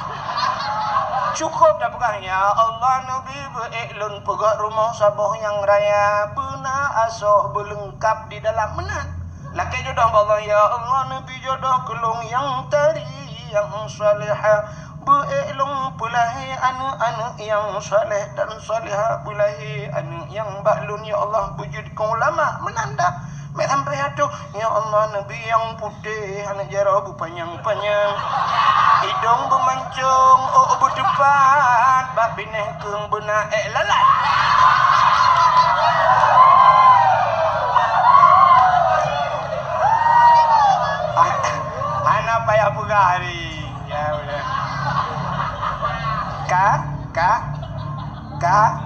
Cukup tapeugah, ya Allah, neubi beu ék lôn peugöt rumoh saboh nyang raya, beuna asoe beuleungkap di dalam meunan. Lakée jodoh bak Allah, ya Allah, neubi jodoh keu lôn nyang tari, nyang salehah. Beu ék lôn peulahé aneuëk-aneuëk nyang saleh dan salehah, beulahé aneuëk nyang bak lôn, ya Allah, beujeuet keu ulama. Meunan dah. Mék sampai atoh, ya Allah, neubi nyang putéh, aneuk jaroe beupanyang-panyang, idong beumancong, ôk beuteupat, bak binéh keueng beuna ék lalat. Hana payah peugah hari. Ya, boleh. Ka, ka, ka.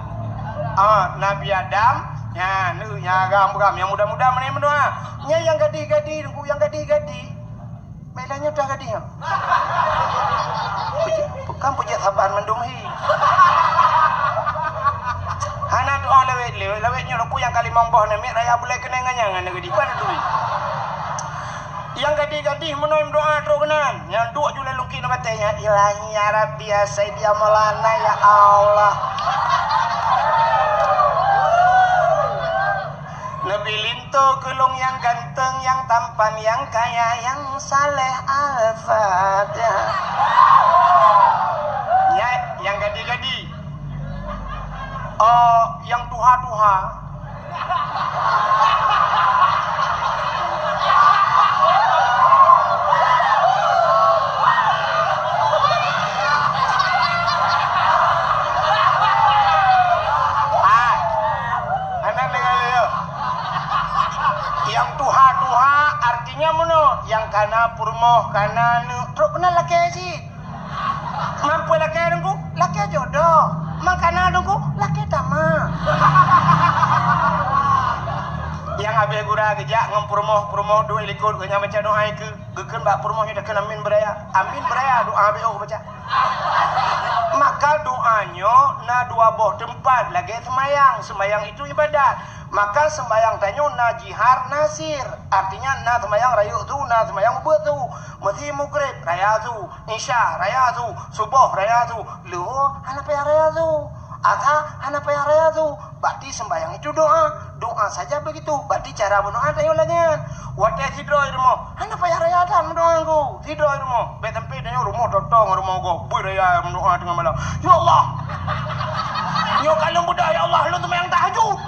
Ah, Nabi Adam, nyan, nyan agam-agam, nyang muda-muda meunan meudoa. Nyan nyang gadih-gadih, Teungku, nyang gadih-gadih. Méla nyoe dah gadih, ya. Kan peujeuet saban mandum hi. Hana doa lawét-lawét, lawét nyoe Teungku nyang ka limong boh namiet raya bulai keunong ngon nyang hana gadih. Pada duit. Nyang gadih-gadih meunoe meudoa trok keunan. Nyang duek ju lam lungkit ngon batée nyan, Ilahi, ya Rabbi, ya Sayyidi, ya Maulana, ya Allah. Neubi linto keu lôn nyang ganteng, nyang tampan, nyang kaya, nyang saleh. Al-Fatihah. Nyan, nyang gadih-gadih. Oh, nyang tuha-tuha. Ah, hana deungoe lé, yo. Nyang tuha-tuha artinya meunoe, nyang kana peurumoh, kana aneuk, trok keunan lakée cit. Man peue lakée Teungku? Lakée jodoh. Man kana Teungku? Lakée tamah. Nyang habéh gura geujak ngon peurumoh, peurumoh duek likot, geuhnyan baca doa ikeue, geukheun bak peurumoh nyoe takheun amin beuraya. Amin beuraya, doa habéh ôk baca. Maka doa nyoe na dua boh teumpat lagée seumayang. Seumayang itu ibadat. Maka seumayang tanyoe na jihar, na sir. Artinya na seumayang rayeuk su, na seumayang ubeuet su. Meusi Maghrib raya su, Isya raya su, Suboh raya su, Luhur hana payah raya su, Asa hana payah raya su. Berarti sembahyang itu doa. Doa saja begitu. Berarti cara berdoa tanyoe lagée nyan. Watée sidroe rumoh, hana payah raya that meudoa Teungku. Sidroe rumoh, bék sampai tanyoe rumoh totong rumoh gob. Bui raya meudoa teungoh malam. Ya Allah. Nyoe ka lôn beudôh, ya Allah, lôn seumayang tahajud.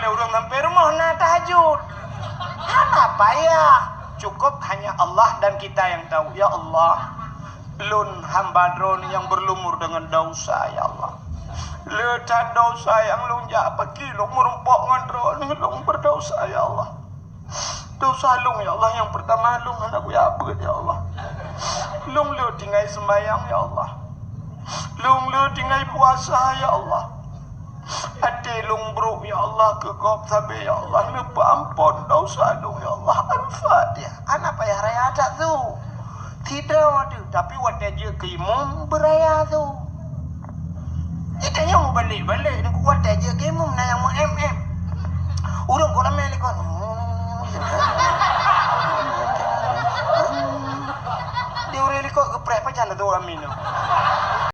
Ureuëng sampai rumoh na tahajud. Hana payah. Cukup hanya Allah dan kita yang tahu. Ya Allah, lôn hamba droe nyang berlumur dengan dosa, ya Allah. Le that dosa nyang lôn jak paki lôn meurumpok ngon droe, lôn berdosa, ya Allah. Dosa lôn, ya Allah, nyang pertama lôn hana kuya beuet, ya Allah. Lôn le tinggai sembahyang, ya Allah. Lôn le tinggai puasa, ya Allah. Até lôn brok, ya Allah, keu gob sabe, ya Allah, neupeuampon dosa lôn, ya Allah. Al-Fatihah. Hana payah raya that su. Sidroe tu, tapi watée jeuet keu imum beuraya su. Ita nyoe mubalek-balek ni kuat aja game na yang mau M M. Urang kok ramai likot. Dia urang likot ke preh pajan tu amin tu.